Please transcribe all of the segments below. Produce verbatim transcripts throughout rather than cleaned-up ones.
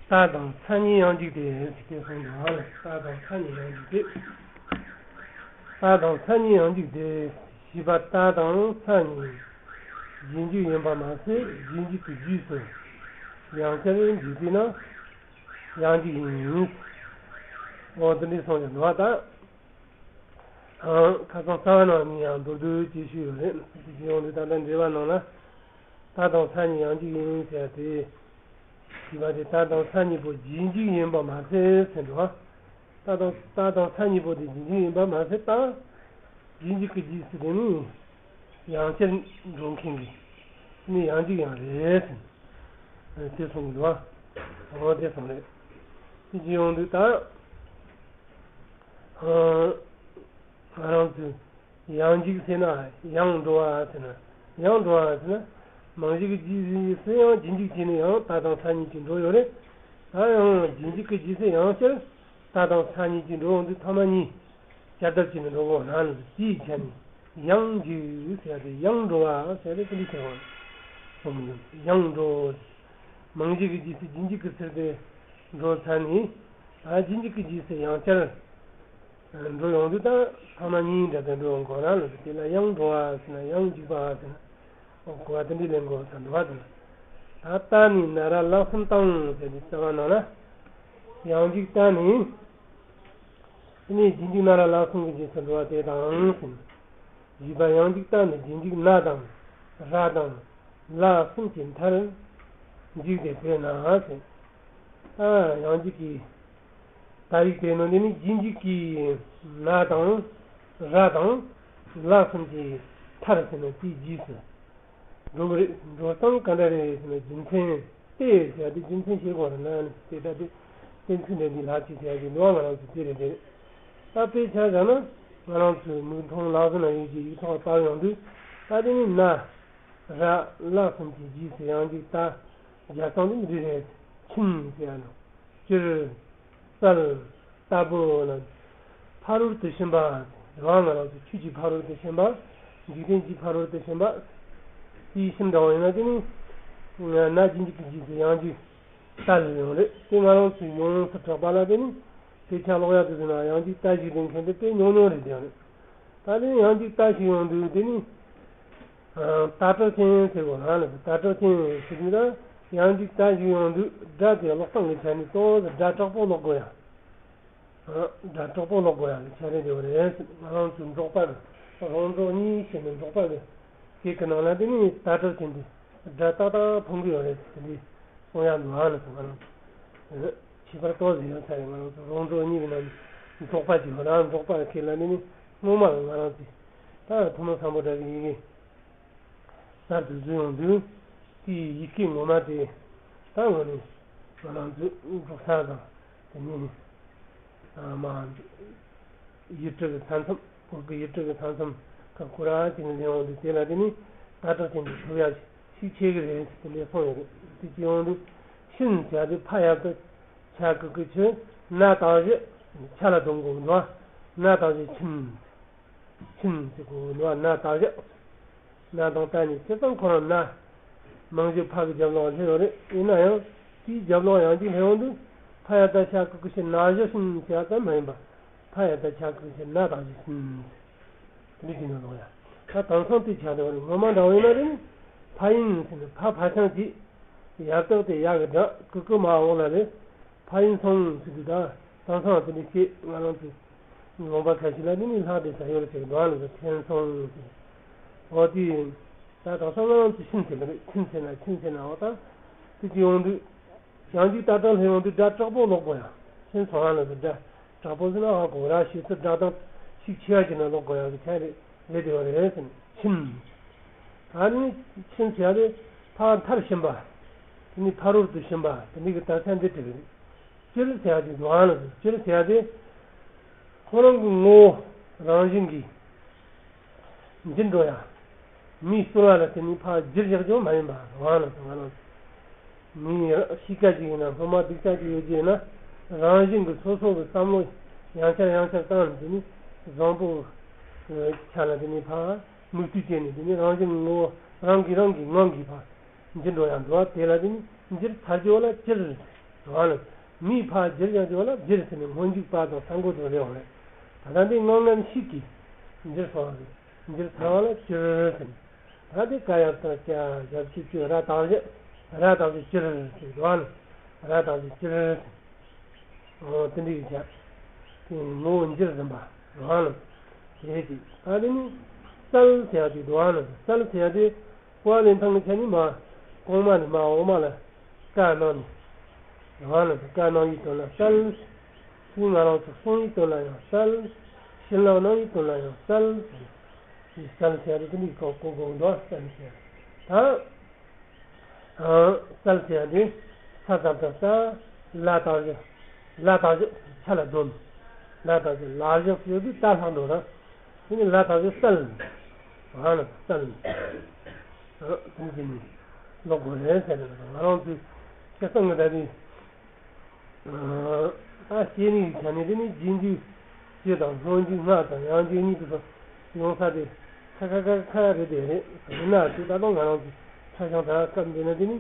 རྟ་དང་ཚ་གཉིས་ཡང་འཇིག་སྟེ། ཞེས་གསུངས་འདུག་རྟ་དང་ཚ་གཉིས་ཡང་འཇིག་སྟེ། རྟ་དང་ཚ་གཉིས་ཡང་འཇིག་སྟེ། བཞི་པ། རྟ་དང་ཚ་གཉིས་རྗེས་འཇིག་ཡིན་པ་མ་ཟད། རྗེས་འཇིག་གི་རྗེས་སུ་ཡང་བསྐྱར་འཇིག་པས་ན་ཡང་འཇིག་ཡིན། འོ་དེ་འདྲའི་གསུངས་ཀྱི་འདུག་ད་ཁ་སང་རྩ་བ་ནང་ནས་ཡང་མདོར་བསྡུས་ཅིག་ཞུས་ཡོད་རེད། དེ་ཡོང་དུས་ད་ལྟ་འགྲེལ་པ་ནང་ལ། རྟ་དང་ཚ་གཉིས་ཡང་འཇིག་ཡིན་ཟེར་ཏེ། ཞེས་པ་དེ་རྟ་དང་ཚ་གཉིས་པོ་རྗེས་འཇིག་ཡིན་པ་མ་ཟད་ཟེར་འདུག་རྟ་དང་རྟ་དང་ཚ་གཉིས་པོ་དེ་རྗེས་འཇིག་ཡིན་པ་མ་ཟད། ད་རྗེས་འཇིག་གི་རྗེས་སུ་དེ་ནི་ཡང་བསྐྱར་འགྲོ་མཁན་གྱི་ནི་ཡང་འཇིག་ཡང་རེད་ཟེར། དེ་གསུངས་འདུག་འོ་དེ་གསུངས་རེད། དེ་ཅི་ཡོང་དུས་ད། ང་རང་ཚོས་ཡང་འཇིག་ཟེར་ན་ཡང་འགྲོ་བ་ཟེར་ན་ཡང་འགྲོ་བ་ཟེར་ན། མང་འཇིག་གི་རྗེས་སུ་ཡང་རྗེས་འཇིག་བྱས་ནས་ཡང་རྟ་དང་ཚ་གཉིས་ཀྱིས་འགྲོ་ཡོད་རེད། ད་ཡང་རྗེས་འཇིག་གི་རྗེས་སུ་ཡང་བསྐྱར་རྟ་དང་ཚ་གཉིས་ཀྱིས་འགྲོ་ཡོང་དུས་ཐ་མ་གཉིས་བསྐྱར་ལྡབ་བྱས་ནས་འགྲོ་དགོས་ན་ལ། དེའི་ཆ་ནས་ཡང་འཇིག་ཟེར་ཏེ་ཡང་འགྲོ་བ་ཟེར་ཏེ་དེ་འདྲ་ཟེར་བ་གསུངས་མི་འདུག་ཡང་འགྲོ། མང་འཇིག་གི་རྗེས་སུ་རྗེས་འཇིག་གི་ཚུལ་དུ་འགྲོ་ཚར་ནས། ད་རྗེས་འཇིག་གི་རྗེས་སུ་ཡང་བསྐྱར་འགྲོ་ཡོང་དུས་ད་ཐ་མ་གཉིས་འདྲ་དེ་འགྲོ་ཡོང་དགོས་ན་ལ། དེ་ལ་ཡང་འགྲོ་བ་ཟེར་ན་ཡང་འཇིག་པ་ཟེར་ན། འོ་གོ་བ་དེ་འདྲ་ལེན་དགོས་ས་འདུག་བ་དེ་ལ། ད་རྟ་ནི་ན་ར་ལག་གསུམ་བཏང་ཟེར་ཏེ་རྩ་བ་ནང་ལ། ཡང་འཇིག་རྟ་ནི། དེ་ནས་རྗེས་འཇིག་ན་ར་ལག་གསུམ་གྱི་རྗེས་སུ་འགྲོ་བ་དེ་དང་ཟེར། བཞི་པ། ཡང་འཇིག་རྟ་ནི་རྗེས་འཇིག་ན་དང་ར་དང་ལ་གསུམ་གྱི་མཐར་འཇིག་སྟེ་བས་ན་ཟེར། ད་ཡང་འཇིག་གི་རྟ་ཡིག་དེ་ནང་དེ་ནི་རྗེས་འཇིག་གི་ན་དང་ར་དང་ལ་གསུམ་གྱི་མཐར་ཟེར་ན་དེའི་རྗེས་སུ་འགྲོ་གི་རེད། འགྲོ་སྟངས་ག་འདྲ་རེད་ཟེར་ན། རྒྱུ་མཚན་དེ་ཟེར་ཏེ་རྒྱུ་མཚན་ཤེས་དགོས་རེད་ན། དེ་ལྟ་སྟེ་བསྟན་ཚུལ་འདྲ་འདི་ལག་ཅིག་ཟེར་གྱི་འདུག་ང་རང་ཚོ་དེ་རེད་རེད། ད་དཔེ་ཆ་བཞག་ན་ང་རང་ཚོའི་མིག་མཐོང་ལག་ཟིན་ན་ཡོད་ཀྱི་ཡིག་ཐོག་ལ་བལྟ་ཡོང་དུས། ད་དེ་ནི་ན་ར་ལ་གསུམ་གྱི་རྗེས་སུ་ཡང་འཇིག་རྟ། རྒྱག་སྟངས་འདི་འདི་རེད། ཕྱིན་ཟེར་ཡ་ནོ། སྤྱིར། གསལ། ལྟ་བུ་ལ། ཕ་རོལ་ཏུ་ཕྱིན་པ། རང་ང་རང་ཚོ་ཆོས་ཀྱི་ཕ་རོལ་ཏུ་ཕྱིན་པ། འཇིག་རྟེན་གྱི་ཕ་རོལ་ཏུ་ཕྱིན་པ། དེའི་ཕྱིན་འདྲ་བ་ཡིན་ན་དེ་ནི། ན་རྗེས་འཇིག་གི་རྗེས་སུ་ཡང་འཇིག་རྟ་ལ་ཡོང་རེད། དེ་ང་རང་ཚོས་ཡོངས་སུ་གྲགས་པ་ལ་དེ་ནི། དཔེ་ཆ་ཀློག་ཡག་དུས་ན་ཡང་འཇིག་རྟ་ཞིག་ལེན་མཁན་དེ་དཔེ་ཉུང་ཉུང་རེད་དེ་རེད། ད་དེ་ཡང་འཇིག་རྟ་ཞིག་ཡོང་དུས་དེ་ནི། རྟ་དྲག་ཅན་ཟེར་བ་ང་ལ་རྟ་དྲག་ཅན་ཟེར་དུས་ད་ཡང་འཇིག་རྟ་ཞིག་ཡོང་དུས་སྒྲ་དེ་ཀློག་སྟངས་ཀྱི་ཆ་ནས་ཏོག་ཙམ་སྒྲ་དྲག་པོ་ཀློག་དགོས་ཡ། སྒྲ་དྲག་པོ་ཀློག་དགོས་ཡ་གི་ཆ་རེ་དེ་བ་རེད། ང་རང་ཚོའི་འབྲོག་པ་གི་རོང་འབྲོག་གཉིས་ཟེར་ནས་འབྲོག་པ་གི་སྐད་ཀྱི་ནང་ལ་དེ་ནི་རྟ་དྲག་ཅན་དེ་སྒྲ་ཏག་ཏག་ཕུང་གི་ཡོད་རེད། དེ་འདི་གསུང་ཡ་འདུག་ཨ་ལ་ང་རང་ཚོ་ཁྱད་པར་ཏོག་ཙམ་ཡོད་ས་རེད། ང་རང་ཚོ་རོང་འབྲོག་གཉིས་ཀྱི་ནང་འབྲོག་པ་གི་རང་འབྲོག་པ་གི་སྐད་ལ་དེ་ནི་སྔོན་མ་ང་རང་ཚོས་ད་ཐུན་མོང་སམ་བྷོ་ཊ་གི་ཡི་གེ་གསར་དུ་བཟོས་ཡོང་དུས། དེའི་ཡི་གེ་ངོ་མ་དེ་ད་ངོ་ནས་ང་རང་ཚོའི་འབྲོག་ས་དང་དེ་ནས་མ་ཡུལ་གྲུ་གི་ས་མཚམས། བོད་ཀྱི་ཡུལ་གྲུ་གི་ས་མཚམས་ཁག་ཁོ་ར་ཅིག་ནས་ལེན་ཡོང་དུས། དེ་ལ་དེ་ནི་ད་དྲག་ཅན་དུ་ཐུག་ཡ་ཤུགས་ཆེ་གི་རེད་ཟེར་དེ་འདྲ་གསུངས་ཡོད་རེད། དེ་ཅི་ཡོང་དུས་ཕྱིན་བྱ་དེ་ཕ་ཡ་བཏགས་ཆ་གི་གུ་ཆུ། ན་དང་བཞི་ཆ་ལ་གདོང་གོ་འདུག་ན་དང་བཞི་ཕྱིན། ཕྱིན་ཟེར་གོ་ནོ། ན་དང་བཞི། ན་དང་ཏ་གཉིས་ཇི་ཙམ་ཁོ་རང་ན། མང་བཞི་ཕ་གི་རྒྱབ་ལོགས་སླེབས་ཡོད་རེད། ཡིན་ན་ཡང་དེའི་རྒྱབ་ལོགས་ཡང་གཅིག་སླེབས་ཡོང་དུས། ཕ་ཡ་བཏགས་ཆ་གི་གུ་ཆུ་ན་བཞི་ཕྱིན་ཟེར་ཡ་ཙམ་མ་ཡིན་པ། ཕ་ཡ་བཏགས་ཆ་གི་གུ་ཆུ་ན་དང་བཞི་ཕྱིན། དེ་འདྲ་བྱས་ན་ལོག་ཡ། ད་དེང་སང་དེ་ཆ་དེ་བ་རེད། ངོ་མ་འདྲ་བོ་ཡིན་ན་རེད། ཕ་ཡིན་ཟེར་ནས་ཕ་ཕ་ཆང་གཅིག་ཡ་བཏགས་དེ་ཡ་གི་སྒྲ་གི་གུ་མ་འོག་ལ་རེད། ཕ་ཡིན་སོང་ཟེར་དུས། ད་དེང་སང་དེ་འདྲ་བཤད་ང་རང་ཚོ། ལུང་པ་ཁ་ཤས་ལ་ནི་ནི་ལྷག་བསྡད་ས་ཡོད་ཅིག་འདུག་ཨ་ལ་ཟེར། ཐེན་སོང་ཟེར། འོ་དེ་ད་དེང་སང་ང་རང་ཚོ་ཕྱིན་ཟེར་གི་རེད། ཕྱིན་ཟེར་ན་ཕྱིན་ཟེར་ན་འོ་ད་དེ་ཅི་ཡོང་དུས། ཡང་ཅིག་ད་ལྟ་ལྷོད་ཡོང་དུས་སྒྲ་དྲག་པོ་ལོག་དགོས་ཡ། ཕྱིན་སོང་ཨ་ལ་ཟེར། སྒྲ་དྲག་པོ་ཟེར་ན་ཧ་གོ་ར། ཞེ་ཚུལ་སྒྲ་གདངས་ཤུགས་ཆེ་བ་ཅིག་ན་ལོག་དགོས་ཡ་གི་ཆ་རེད། ལས་དེ་བ་རེད་ཟེར་ནས་ཕྱིན། ད་ནི་ཕྱིན་ཟེར་ཡ་དེ་ཕ་མཐར་ཕྱིན་པ། དེ་ནི་ཕ་རོལ་ཏུ་ཕྱིན་པ་དེ་འདྲ་གི་དག་ཆ་འདི་བྲིས་པ་རེད། སྤྱིར་ཟེར་ཡ་དེ་འདུག་ཨ་ལ་ཟེར། སྤྱིར་ཟེར་ཡ་དེ། ཁོ་རང་གི་ངོ་བོ་རང་བཞིན་གྱིས་འགྱུར་འགྲོ་ཡ། མིའི་གསོ་བ་ལ་བརྟེན་ནས་ཕར་འགྱུར་བཞག་རྒྱུ་མ་ཡིན་པ་རང་ལ་ང་རང་། མིའི་གཤིས་ཀ་ཅིག་ཡིན་ན། སློབ་མ་སྡུག་ཅག་ཅིག་ཡོད་ཀྱི་ཡིན་ན། རང་བཞིན་གྱིས་སོ་སོ་གི་བསམ་བློ་ཡང་བསྐྱར་ཡང་བསྐྱར་བཏང་ནས། དེ་ནི་བཟང་པོའི་ཆ་ལ་དེ་ནི་ཕར་མིག་ལྟོས་བྱས་ནས། དེ་ནི་རང་བཞིན་ངོ་བོ་རང་གིས་རང་གི་ངང་གིས་ཕར་འགྱུར་འགྲོ་ཡ་འདུག་པ། དེ་ལ་དེ་ནི་འགྱུར་ཚར་རྒྱུ་ལ་སྤྱིར། འོ་ལ། མིང་ཕར་བསྒྱུར་ཀྱང་བྱེད་པ་ལ་བསྒྱུར་ཟེར་ནས་སྔོན་འཇུག་པ་དང་ས་མགོ་དང་རེད་འོང་རེད། ད་ལྟ་འདི་ངང་ངམ་ཤུགས་ཀྱིས་བསྒྱུར་སོང་བ་རེད། བསྒྱུར་ཚར་བ་ལ་བསྒྱུར་ཟེར་ནས། ད་འདི་ཀ་ཡ་བཏགས་ཀྱ་ཞབས་ཀྱུ་ཀྱུ་ར་དང་བཞི། ར་དང་བཞི་བསྒྱུར་ཟེར་འདུག་བ་ལ། ར་དང་བཞི་བསྒྱུར་ཟེར། འོ་དེ་འདྲ་ཡིན་ཀྱང་། དེ་ངོ་བོ་འགྱུར་ཟིན་པ་རང་ལ་རེད་ཅིག་ད་དེ་ནི་སལ་ཟེར་ཡ་དེ་འདུག་ཨ་ན། སལ་ཟེར་ཡ་དེ་ཀོ་ལེན་ཐང་ནི་ཆ་ནི་མ་གོང་མ་ནི་མ་འོག་མ་ལ་ཀ་ནང་ནི་རང་ལ་ཀ་ནང་ཡི་དོན་ལ་སལ། ཚུལ་ང་རང་ཚོ་གསུང་ཡི་དོན་ལ་ཡང་སལ། བྱིན་རླབས་གནང་ཡི་དོན་ལ་ཡང་སལ། དེ་སལ་ཟེར་ཡ་དེ་དེ་ནི་གོ་གོ་གོ་འདུག་ཨ། སལ་ཟེར་ཡ་དེ་ད། སལ་ཟེར་ཡ་དེ་ས་ཙམ་དང་ས། ལ་དང་བཞི། ལ་དང་བཞི་ཆ་ལ་སྡོམ། ལ་དང་བཞི་ལ་བཞི་ཟེར་དུས་ད་ལྷག་འགྲོ་ར། དེ་ནི་ལ་དང་བཞི་སལ། ཧ་ལ་སལ། དེ་ནི་ལོག་དགོས་རེད་ཟེར་ནས་ང་རང་ཚོའི་སྤྱིར་བཏང་གི་ད་དེ། ཨ་སྐྱེ་གནས་ཀྱི་ཆ་ནས་དེ་ནི་རྗེས་འཇུག་སྤྱི་དང་སྔོན་འཇུག་སྔ་དང་ཡང་འཇུག་གཉིས་ཀྱི་སོགས་ཡོང་ས་དེ་ཁ་ཁ་ཁ་ཁ་རེད་དེ་རེད། ཡིན་ན་དེ་ད་དུང་ང་རང་གི་ཁ་བྱང་ད་སྐབས་འདི་ན་དེ་ནི་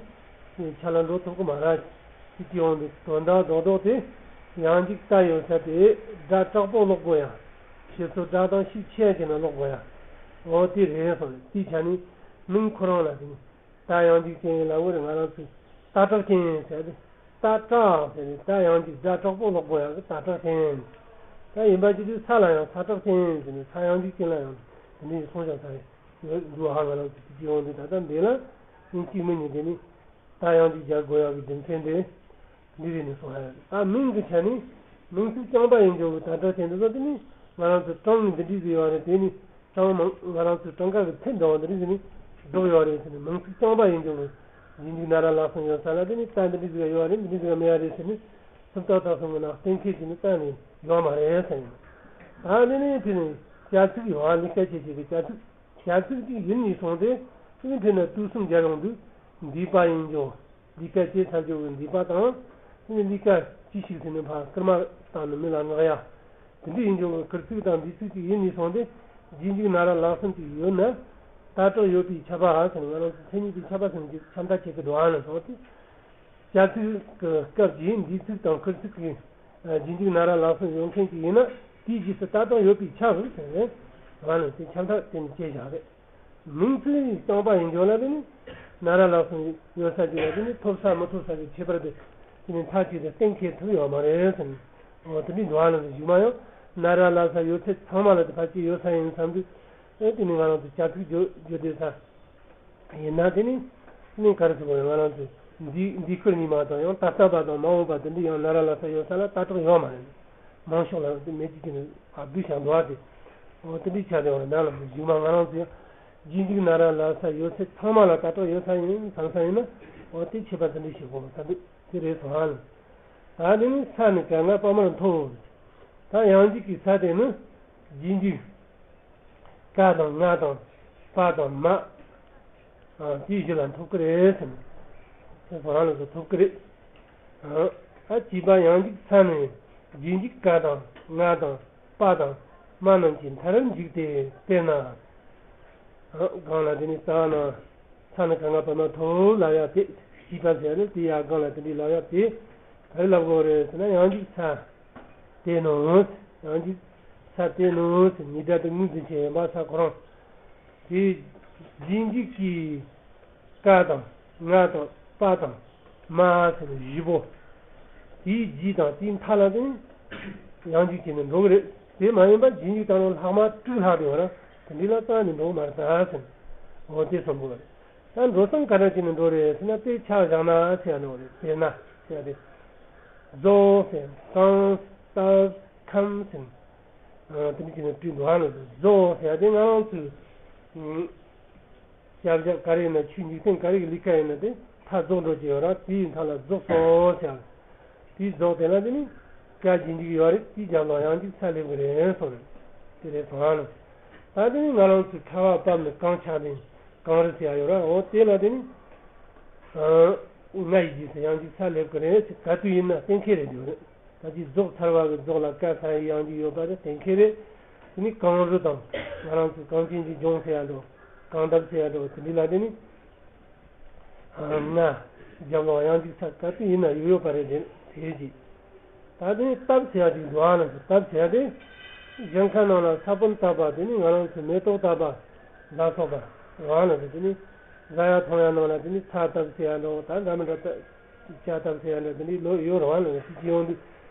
ཆ་ལ་འགྲོ་ཐུབ་ཀྱི་མ་རེད། དེ་སྐྱེ་བོ་འདི་དོན་དག་རྡོག་རྡོག་དེ་ཡང་འཇུག་ད་ཡོད་ས་དེ་སྒྲ་དྲག་པོ་ཀློག་དགོས་ཡ། ཞེས་སོགས་སྒྲ་གདངས་ཤུགས་ཆེ་བྱས་ན་ཀློག་དགོས་ཡ། འོ་དེ་རེད་སོང་རེད། དེའི་ཆ་ནས་མིང་ཁོ་རང་ལ་དེ་ནི། ད་ཡང་འཇུག་ཅན་ཡིན་ལ་འོ་རེ་ང་རང་ཚོས་ད་དྲག་ཅན་ཡིན་ཟེར་ཏེ། ད་དྲག་ཟེར་ཏེ་ད་ཡང་འཇུག་སྒྲ་དྲག་པོ་ཀློག་དགོས་ཡག་གི་ད་དྲག་ཅན་ཡིན། ད་ཡིན་པ་ཅི་དུས་ས་ལ་ཡང་ས་དྲག་ཅན་ཡིན་ཟེར་ནས་ས་ཡང་འཇུག་ཅན་ལ་ཡང་དེ་འདྲའི་སོང་ཞག་ས་རེད། འདུག་ཧ་ང་རང་ཚོས་དེ་ཡོང་དུས་ད་ལྟ་འདི་ལ་ཡིན་གཅིག་མིན་གཉིས་དེ་ནི་ད་ཡང་འཇུག་རྒྱག་དགོས་ཡག་གི་རྒྱུ་མཚན་དེ། འདི་རེད་ནས་གསུངས་ཡ། ད་མིང་གི་ཆ་ནས་མིང་ཚིག་རྐྱང་པ་ཡིན་རྒྱུ་གི་ད་ལྟ་དེ་འདི་ཚོ་དེ་ནི་ང་རང་ཚོ་གྲངས་འདི་འདྲའི་ཟིག་ཡོད་རེད། དེ་ནི་གྲངས་མང་ང་རང་ཚོའི་གྲངས་ཀ་གི་ཚད་འདྲ་བ་འདི་འདྲའི་ཟིག་ནི་བསྒྲགས་ཡོད་རེད་ཟེར་ནས་མིང་ཚིག་རྐྱང་པ་ཡིན་རྒྱུ་གི་རྗེས་འཇུག་ན་ར་ལ་སོགས་ཡོད་ས་ལ་དེ་ནི་ད་འདི་འདྲའི་ཟིག་ཡོད་རེད། འདི་འདྲའི་ཟིག་མེད་ཡ་རེད་ཟེར་ནས་སུམ་རྟགས་དག་གསུམ་གི་ནང་གཏན་འཁེལ་གྱི་ནི་གཏན་ནས་ཡོད་མ་རེད་ཟེར་ཡིན། ད་དེ་ནི་དེ་ནི་བྱ་ཚིག་ཡོད་ཨ། ལེགས་བཤད་ཆེ་ཆེ་གི་བྱ་ཚིག་བྱ་ཚིག་ཅིག་ཡིན་ནས་སོང་སྟེ། དེ་ནི་དེ་ན་དུས་གསུམ་རྒྱལ་ཡོང་དུས་འདས་པ་ཡིན་རྒྱུ། ལས་ཀ་བྱས་ཚར་རྒྱུ་གི་འདས་པ་དང་། དེ་ནི་ལས་ཀ་ཅི་ཞིག་ཟེར་ནས་ཕར་སྐར་མ་བཏང་ནས་མི་ལ་མངགས་ཡ། དེ་འདྲ་ཡིན་རྒྱུ་གི་ཁུར་ཚིག་དང་འདས་ཚིག་ཅིག་ཡིན་ནས་སོང་སྟེ། རྗེས་འཇུག་ན་ར་ལ་གསུམ་ཅིག་ཡོད་ན། ད་དྲག་ཡོད་པའི་ཁྱབ་པ་ཟེར་ནས་ང་རང་ཚོ་མཚན་ཉིད་ཀྱི་ཁྱབ་པ་ཟེར་ནས་ཁྱབ་མཐའ་ཁྱད་ཀྱི་འགྲོ་བ་ལ་སོང་སྟེ། བྱ་ཚིག་གི་སྐབས་ཀྱི་འདས་ཚིག་དང་ཁུར་ཚིག་གི་རྗེས་འཇུག་ན་ར་ལ་སོགས་ཡོད་མཁན་ཅིག་ཡིན་ན་དེའི་རྗེས་སུ་ད་ལྟ་ཡོད་པའི་ཆ་རུ་ཟེར་ནས་ང་ནི་དེ་ཁྱབ་མཐའ་དེ་ནི་བཅད་བཞག་རེད། མིང་ཚིག་རྐྱང་པ་ཡིན་རྒྱུ་ལ་དེ་ནི་ན་ར་ལ་སོགས་ཡོད་ས་ཅིག་ལ་དེ་ནི་ཐོབ་ས་མི་ཐོབ་ས་ཀྱི་ཁྱད་པར་དེ་དེ་ནི་མཐའ་གཅིག་ཏུ་གཏན་འཁེལ་ཐུབ་ཡོད་མ་རེད་ཟེར་ནས། འོ་དེ་འདྲའི་འགྲོ་བ་ལ་གཞུག་མ་ཡང་ན་ར་ལ་ས་ཡོད་ཚད་ཚང་མ་ལ་དེ་ཕལ་ཆེར་ཡོད་ས་ཡིན་བསམ་དུས། ཨེ་དེ་ནི་ང་རང་ཚོ་བྱ་ཚིག་བརྗོད་བརྗོད་བསྡད་ས། ཡིན་ན་དེ་ནི་ནི་ག་རེ་ཟེར་དགོས་རེད། ང་རང་ཚོས་འདི་འདི་སྐོར་ཉིན་མ་དང་ཡང་ད་ལྟ་བ་དང་མ་འོངས་པ་དེ་འདྲ་ཡང་ན་ར་ལ་ས་ཡོད་ས་ལ་ད་དྲག་ཡོད་མ་རེད། མང་ཤོས་ལ་དེ་མེད་ཅིག་གི་ནི་ཨ་བསྡུས་བཞག་འདུག་ཨ། དེ་འོ་དེ་འདྲའི་ཆ་དེ་བ་ན་ལ་གཞུག་མ་ང་རང་ཚོས་རྗེས་འཇུག་ན་ར་ལ་ས་ཡོད་ཚད་ཚང་མ་ལ་ད་དྲག་ཡོད་ས་ཡིན་བསམ་ས་ཡིན་ན། འོ་དེ་ཁྱད་པར་དེ་འདྲ་ཞིག་གོ་ད་འདི་དེ་རེད་སོང་ཨ་ལ། ད་དེ་ནི་ས་ནི་ག་ང་པ་མར་མཐོ། ད་ཡང་འཇུག་གི་ས་དེ་ནི་རྗེས་འཇུག་ཀ་དང་ང་དང་པ་དང་མ། ཨ་དེའི་རྗེས་ལ་ཐོབ་ཀྱི་རེད་ཟེར་ནས། དེ་ཁོ་རང་ལ་ཚོ་ཐོབ་ཀྱི་རེད། ཨ་བྱིས་པ་ཡང་འཇུག་ས་ནས་རྗེས་འཇུག་ཀ་དང་ང་དང་པ་དང་མ་རྣམས་ཀྱི་མཐར་འཇུག་སྟེ། དཔེར་ན། ཨ་གང་ལ་དེ་ནི་ས་ན། ས་ནི་ག་ང་པ་མ་ཐོ་ལ་ཡ་དེ། བྱིས་པ་ཟེར་ནི་དེ་ཡ་གང་ལ་དེ་འདྲའི་ལ་ཡ་དེ། ག་རེ་ལབ་དགོས་རེད་ཟེར་ན་ཡང་འཇུག་ས། དེ་ནོ། ཡང་འཇུག་ས་དེ་ནོ་ཟེར་ཉིས་སྒྲ་དེ་ངོས་འཛིན་བྱས་ཡིན་པ་ས་ཁོ་རང་། དེ་རྗེས་འཇུག་གི་ཀ་དང་ང་དང་པ་དང་མ་ཟེར་བཞི་པོ། དེའི་རྗེས་དང་དེའི་མཐའ་ལ་དེ་ཡང་འཇུག་བྱས་ནས་འགྲོ་གི་རེད། དེ་མ་ཡིན་པ་རྗེས་འཇུག་དང་ལྷག་མ་དྲུག་ལྷག་དེ་བ་ན་དེ་འདྲི་ལ་རྩ་ནས་འགྲོ་གི་མ་རེད་ད་ཟེར། འོ་དེ་གསུམ་པོ་རེད། ད་འགྲོ་སྟངས་ག་འདྲ་བྱས་ནས་འགྲོ་རེད་ཟེར་ན་དཔེ་ཆ་བཞག་ན་ཟེར་ཡ་ནོ་རེད། དཔེར་ན་ཟེར་ཡ་དེ། རྫོགས་ཟེར་གང་ལྟར་ཁམས་ཟེར། དེ་འདྲ་བྱས་ནས་བྲིས་འདུག་ཨ་ནི། རྫོགས་ཟེར་ཡ་དེ་ང་རང་ཚོས་ཞབས་ཞབས་ག་རེ་ཡིན་ན་ཆོས་འཇིག་རྟེན་ག་རེ་གི་ལས་ཀ་ཡིན་ན་དེ་མཐའ་རྫོགས་འགྲོ་གི་ཡོད་ར། དེའི་མཐའ་ལ་རྫོགས་སོ་ཟེར་ཡ། དེའི་རྫོགས་དེ་ལ་དེ་ནི་སྐད་ཅིག་འཇིག་ཡོད་རེད། དེའི་རྒྱབ་ལ་ཡང་འཇིག་ས་སླེབས་གི་རེད་སོང་རེད། དེ་རེད་སོང་ཨ་ནི། ད་དེ་ནི་ང་རང་ཚོས་ཕྲ་བ་བབས་ནས་གང་ཆགས་ནས་གང་རེད་ཟེར་ཡ་ཡོད་ར། འོ་དེ་ལ་དེ་ནི། ང་ཡི་རྗེས་སུ་ཡང་འཇིག་ས་སླེབས་གི་རེད་ཟེར་ག་དུས་ཡིན་ན་གཏན་འཁེལ་རེད་འདུག་རེད། ད་ཅི་རྫོགས་ཚར་བ་གི་རྫོགས་ལ་ཀ་ས་ཡི་ཡང་འཇིག་ཡོད་པ་རེད། གཏན་འཁེལ་རེད། དེ་ནི་གང་རུ་དང་ང་རང་ཚོ་གངས་ཅན་གྱི་ལྗོངས་ཟེར་ཡ་འགྲོ། གངས་འདབས་ཟེར་ཡ་འགྲོ། དེ་འདི་ལ་དེ་ནི། ང་རྒྱབ་ལོགས་ཡང་འཇིག་ས་ག་དུས་ཡིན་ན་ཡོད་ཡོད་པ་རེད་དེ། ཡོད་ཅིག་ད་དེ་ནི་སྟབས་ཟེར་ཡ་ཅིག་འདུག་ཨ་ལ་སྟབས་ཟེར་ཡ་དེ། ཞིང་ཁ་ནང་ལ་ས་བོན་བཏབ་པ་དེ་ནི་ང་རང་ཚོ་མེ་ཏོག་བཏབ་པ་ལ་སོགས་པ་རང་ལ་དེ་ནི་བཟའ་ཡ་འཐུང་ཡ་ནང་ལ་དེ་ནི་ཚྭ་བཏབ་ཟེར་ཡ་འདྲ་བོ་ད་འདྲ་མི་འདྲ་ལྕགས་བཏབ་ཟེར་ཡ་འདྲ་དེ་འདྲའི་ལོ་ཡོད་རེད་བ་ལ་དེ་ཅི་ཡོང་དུས་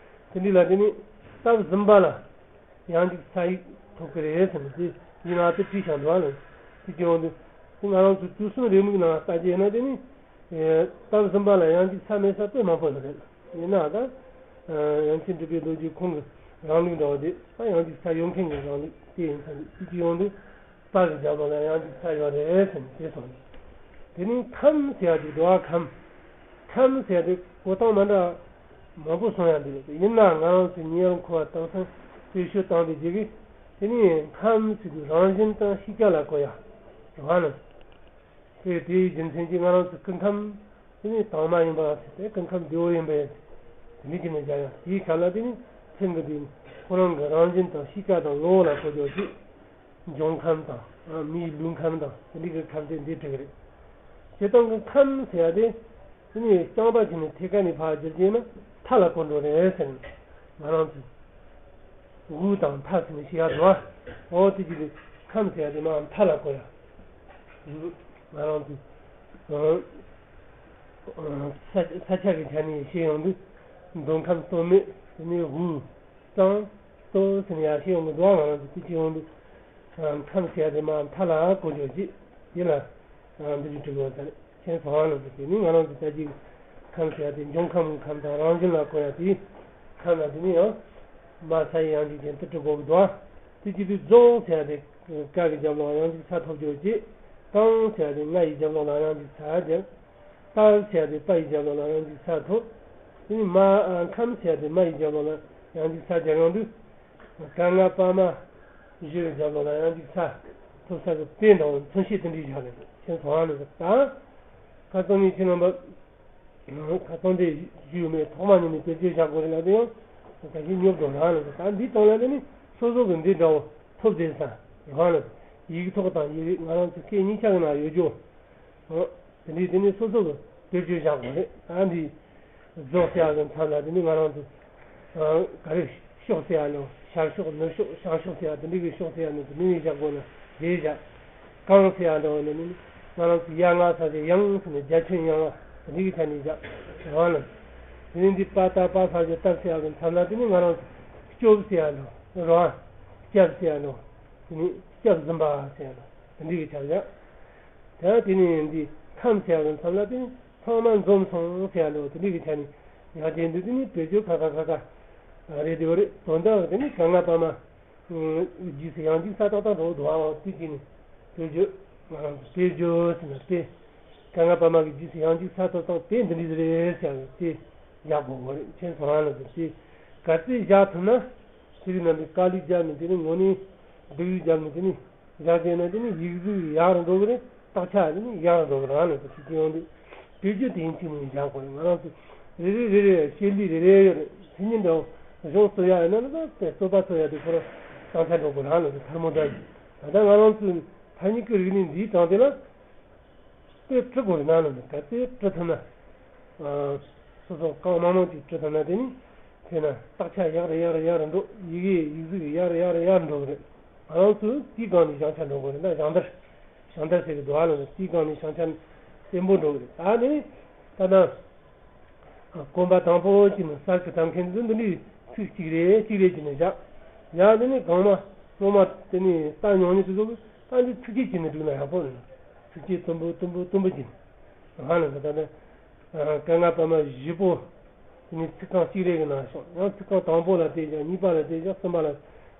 དེ་འདྲའི་ལ་དེ་ནི་སྟབས་ཟིན་པ་ལ་ཡང་ཅིག་ཚྭ་ཡིག་ཐོབ་ཀྱི་རེད་ཟེར་ནས་དེ་ཡིན་ན་དེ་བྲིས་བཞག་འདུག་བ་ལ་དེ་ཅི་ཡོང་དུས་དེ་ང་རང་ཚོ་དུས་གསུམ་རེའུ་མིག་ནང་ལྟ་རྒྱུ་ཡིན་ན་དེ་ནི་སྟབས་ཟིན་པ་ལ་ཡང་ཅིག་ཚྭ་མེད་ས་དཔེ་མང་པོ་ཡོད་རེད། ཡིན་ན་ད་ཡང་ཅིག་འབྲི་པའི་ལོ་རྒྱུས་ཁོང་གི་རང་ལུགས་འདྲ་བ་དེ་ད་ཡང་ཅིག་ཚྭ་ཡོད་མཁན་གྱི་རང་ལུགས་དེ་ཡིན་ཙང་དེ་ཅི་ཡོང་དུས། པ་གི་རྒྱབ་ལོགས་ལ་ཡང་ཅིག་ཚྭ་ཡོད་རེད་ཟེར་ནས་དེ་སོང་ནས། དེ་ནས་ཁམས་ཟེར་ཡ་ཅིག་འདུག་ཨ་ཁམས། ཁམས་ཟེར་ཡ་དེ་གོ་སྟངས་མ་འདྲ་མང་པོ་གསུང་ཡ་འདུག་ཡིན་ནའང་ང་རང་ཚོས་ཉེ་རུ་མཁོ་བ་དེང་སང་བེད་སྤྱོད་བཏང་བསྡད་རྒྱུ་གི་དེ་ནས་ཁམས་ཟེར་དུས་རང་བཞིན་དང་ཤེས་བྱ་ལ་གོ་ཡ་རེད་བ་ལ། དེ་དེའི་རྒྱུ་མཚན་གྱིས་ང་རང་ཚོ་སྐུ་ཁམས་དེ་ནས་དྭངས་མ་ཡིན་པ་ཟེར་ཏེ་སྐུ་ཁམས་བདེ་བོ་ཡིན་པས་དེ་འདྲ་བྱས་ནས་སྦྱར་ཡ་དེའི་ཁ་ལ་དེ་ནི་མཚན་གྱི་དེ་ཁོ་རང་གི་རང་བཞིན་དང་ཤེས་བྱ་དང་ངོ་བོ་ལ་གོ་རྒྱུ་ཞིག་འབྱུང་ཁམས་དང་མིའི་ལུས་ཁམས་དང་དེ་འདྲ་གི་ཁམས་དེ་འདི་དྲུག་རེད། བྱེད་སྟངས་ཀྱི་ཁམས་ཟེར་ཡ་དེ་དེ་ནི་རྐྱང་པ་བྱས་ནས་ཐད་ཀ་ནས་ཕར་བསྒྱུར་རྒྱུ་ཡིན་ན་མཐའ་ལ་གོ་འགྲོ་རེད་ཟེར་ནས་ང་རང་ཚོས་དབུས་དང་མཐའ་ཟེར་ནས་བཤད་ཡ་འདུག་ཨ། འོ་དེ་གྱིས་ཁམས་ཟེར་ཡ་དེ་མར་མཐའ་ལ་གོ་ཡ། ང་རང་ཚོས་ས་ཆ་གི་ཆ་ནས་བཤད་ཡོང་དུས་མདོ་ཁམས་སྟོད་སྨད་དེ་ནས་དབུས། གཙང་། སྟོད་ཟེར་ནས་ཡར་བཤད་ཡོང་གི་འདུག་ང་རང་ཚོ་དེ་བྱེད་ཡོང་དུས། ཁམས་ཟེར་ཡ་དེ་མར་མཐའ་ལ་གོ་ཆོག་ཅིག་ཡིན་ལ། འདི་འདྲ་དྲི་བ་དང་མཁྱེན་སོང་ང་ལ་དེ་ནི་ང་རང་ཚོ་ལྟ་ཅིག་ཁམས་ཟེར་ཡ་དེ་འབྱུང་ཁམས་ཀྱི་ཁམས་དང་རང་བཞིན་ལ་གོ་ཡ་དེ། ཁམས་ལ་དེ་ནི་ཡང་། མ་ས་ཡི་ཡང་ཅིག་ཅན་དུ་གྲུབ་དགོས་ཀྱི་འདུག་དེ་བྱེད་དུས་རྫོགས་ཟེར་ཡ་དེ་ཀ་གི་རྒྱབ་ལོགས་ཡང་ཅིག་ས་ཐོབ་ཆོག་ཅིག་གཙང་ཟེར་ཡ་དེ་ང་ཡི་རྒྱབ་ལོགས་ལ་ཡང་ཅིག་ས་རྒྱབ། པ་ཟེར་ཡ་དེ་པ་ཡི་རྒྱབ་ལོགས་ལ་ཡང་ཅིག་ས་ཐོབ། དེ་ནི་མ་ཨ་ཁམས་ཟེར་ཡ་དེ་མ་ཡི་རྒྱབ་ལོགས་ལ་ཡང་ཅིག་ས་རྒྱབ་ཡོང་དུས། ག་ང་པ་མ་བཞི་གི་རྒྱབ་ལོགས་ལ་ཡང་ཅིག་ས་ཐོབ་ས་གི་དཔེ་འདྲ་བོ་མཚོན་བྱེད་དེ་འདྲའི་བཞག་ནས་མཁྱེན་སོང་ང་ལ་ད། ཁ་སང་ཉིན་ཁྱེད་རྣམ་པ། ཁ་སང་དེ་ཞུས་མེད་ཐོག་མ་ཉིད་ནས་དེ་ཚོའི་བཞག་དགོས་རེད་ལ་དེ་ཡང་ད་གཞི་ཉོབ་འགྲོ་རང་ལ་ད་འདི་དང་ལ་དེ་ནི་སོ་སོ་གི་འདི་འདྲ་བོ་ཐོབ་བསྡད་ས་རང་ལ་ཡིག་ཐོག་དང་ཡིག་རིགས་ང་རང་ཚོ་སྐད་གཉིས་ཆ་གི་ནང་ཡོད་རྒྱུ། དེ་འདྲའི་དེ་ནི་སོ་སོ་གི་དེ་ཚོའི་བཞག་དགོས་རེད་ད་འདི། རྫོགས་ཟེར་ཡ་གི་མཚམས་ལ་དེ་ནི་ང་རང་ཚོ། ག་རེ་ཤོག་ཟེར་ཡ་ནོ་ཤར་ཤོག་ནུབ་ཤོག་བྱང་ཤོག་ཟེར་ཡ་དེ་འདྲ་གི་ཤོག་ཟེར་ཡ་ནི་དེ་འདྲ་གི་བཞག་དགོས་ན་དེ་བཞག་གང་ཟེར་ཡ་འདྲ་བ་ནི་ནི་ང་རང་ཚོ་ཡ་ང་ས་ཟེར་ཡང་ཟེར་ནས་རྒྱ་ཁྱོན་ཡང་བ་དེ་འདྲ་གི་ཆ་ནས་བཞག་རང་ལ། དེ་ནི་འདི་པ་ཏ་པ་ས་ཟེར་སྟབས་ཟེར་ཡ་གི་མཚམས་ལ་དེ་ནི་ང་རང་ཚོ་སྐྱོབ་ཟེར་ཡ་འདྲ་རང་སྐྱབས་ཟེར་ཡ་འདྲ་དེ་ནི་སྐྱབས་ཟིན་པ་ཟེར་ཡ་འདྲ་དེ་འདྲ་གི་ཆ་བཞག་ད་དེ་ནི་འདི་ཁམས་ཟེར་ཡ་གི་མཚམས་ལ་དེ་ནི། ཚང་མ་འཛོམས་སོང་ཟེར་ཡ་འདྲ་བོ་དེ་འདྲ་གི་ཆ་ནས་ཡང་དེ་འདུག་དེ་ནི་བེད་སྤྱོད་ཁ་ཁ་ཁ་ཁ་རེད་དེ་བ་རེད་དོན་དག་དེ་ནི་ག་ང་པ་མ་རྗེས་སུ་ཡང་འཇིག་ས་ཏག་ཏག་འགྲོ་འདུག་ཨ་དེ་གི་ནི་བེད་སྤྱོད་ང་རང་ཚོ་བེད་སྤྱོད་ཟེར་ན་དེ་ག་ང་པ་མ་གི་རྗེས་སུ་ཡང་འཇིག་ས་ཏག་ཏག་དེ་འདི་འདྲ་རེད་ཟེར་ཡ་དེ་ཡག་པོ་བ་རེད་མཁྱེན་སོང་ཨ་ལ་དེ་དེ་ག་ཚོད་བཞག་ཐུབ་ན་ཚེ་རིང་རྣམ་པའི་དཀའ་ལས་བརྒྱབ་ནས་དེ་ནི་ངོ་ནས་སྡུག་རུས་བརྒྱབ་ནས་དེ་ནི། བཞག་བྱས་ན་དེ་ནི་ཡིག་གཟུགས་ཡག་རུ་འགྲོ་གི་རེད། རྟགས་ཆ་དེ་ནི་ཡག་རུ་འགྲོ་གི་རང་ལ་དེ་ཚོ་ཅི་ཡོང་དུས་བེད་སྤྱོད་དེ་ཡིན་གཅིག་མིན་བཞག་དགོས་རེད། ང་རང་ཚོ་རེ་རེ་རེ་རེ་བཤད་ལུགས་རེ་རེ་ཡོད་རེད། མཚན་ཉིད་འདྲ་བོ་གཞུང་རྩོད་ཡ་ཡིན་ན་ནི་ད་རྩོད་པ་རྩོད་ཡ་དེ་ཁོ་རང་བཏང་ཆ་འགྲོ་དགོས་རང་ལ་དེ་ཐལ་མོ་འདྲ་ཡིན། ད་ལྟ་ང་རང་ཚོའི་ཐ་སྙད་ཀྱི་རིག་གནས་འདིའི་དྲང་དེ་ལ། དཔེ་བྲི་དགོས་རེད་ན་ལ་ད་དཔེ་བྲི་ཐུབ་ན། སོ་སོ་གང་མང་མང་ཅིག་བྲི་ཐུབ་ན་དེ་ནི་དེ་ན་རྟགས་ཆ་ཡག་རུ་ཡག་རུ་ཡག་རུ་འགྲོ། ཡི་གེ་ཡིག་གཟུགས་ཡག་རུ་ཡག་རུ་ཡག་རུ་འགྲོ་གི་རེད། ང་རང་ཚོས་དེའི་སྒང་ནས་བྱང་ཆ་འགྲོ་དགོས་རེད་ན་སྦྱང་བརྡར། སྦྱང་བརྡར་ཟེར་གི་འདུག་ཨ་ལ་དེའི་སྒང་ནས་བྱང་ཆ་བརྟན་པོ་འགྲོ་གི་རེད། ད་ནི་ད་ལྟ། གོམ་པ་དང་པོ་གཅིག་ནི་གསར་གྱི་གཏམ་མཁན་ཚོ་འདི་འདྲའི་ཚིག་གཅིག་རེ་གཅིག་རེ་བྱས་ནས་བཞག་ཡང་འདི་ནི་གོང་མ་སྔོན་མ་དེ་ནི་ལྟ་མྱོང་མཁན་ཚོ་ཚོ་གིས་ད་འདི་ཚིག་གཅིག་བྱས་ནས་བསྒྲིགས་ན་ཡག་པོ་རེད། ཚིག་གཅིག་དུམ་བུ་དུམ་བུ་དུམ་བུ་བྱས་ནས་ཧ་ལས་ད་ལྟ་སྐད་ངག་པ་མ་བཞི་པོ་དེ་ནི་ཚིག་རྐང་གཅིག་རེ་གི་ནང་ཤོག་ཡང་ཚིག་རྐང་དང་པོ་ལ་བལྟས་བཞག་གཉིས་པ་ལ་བལྟས་བཞག་གསུམ་པ་ལ་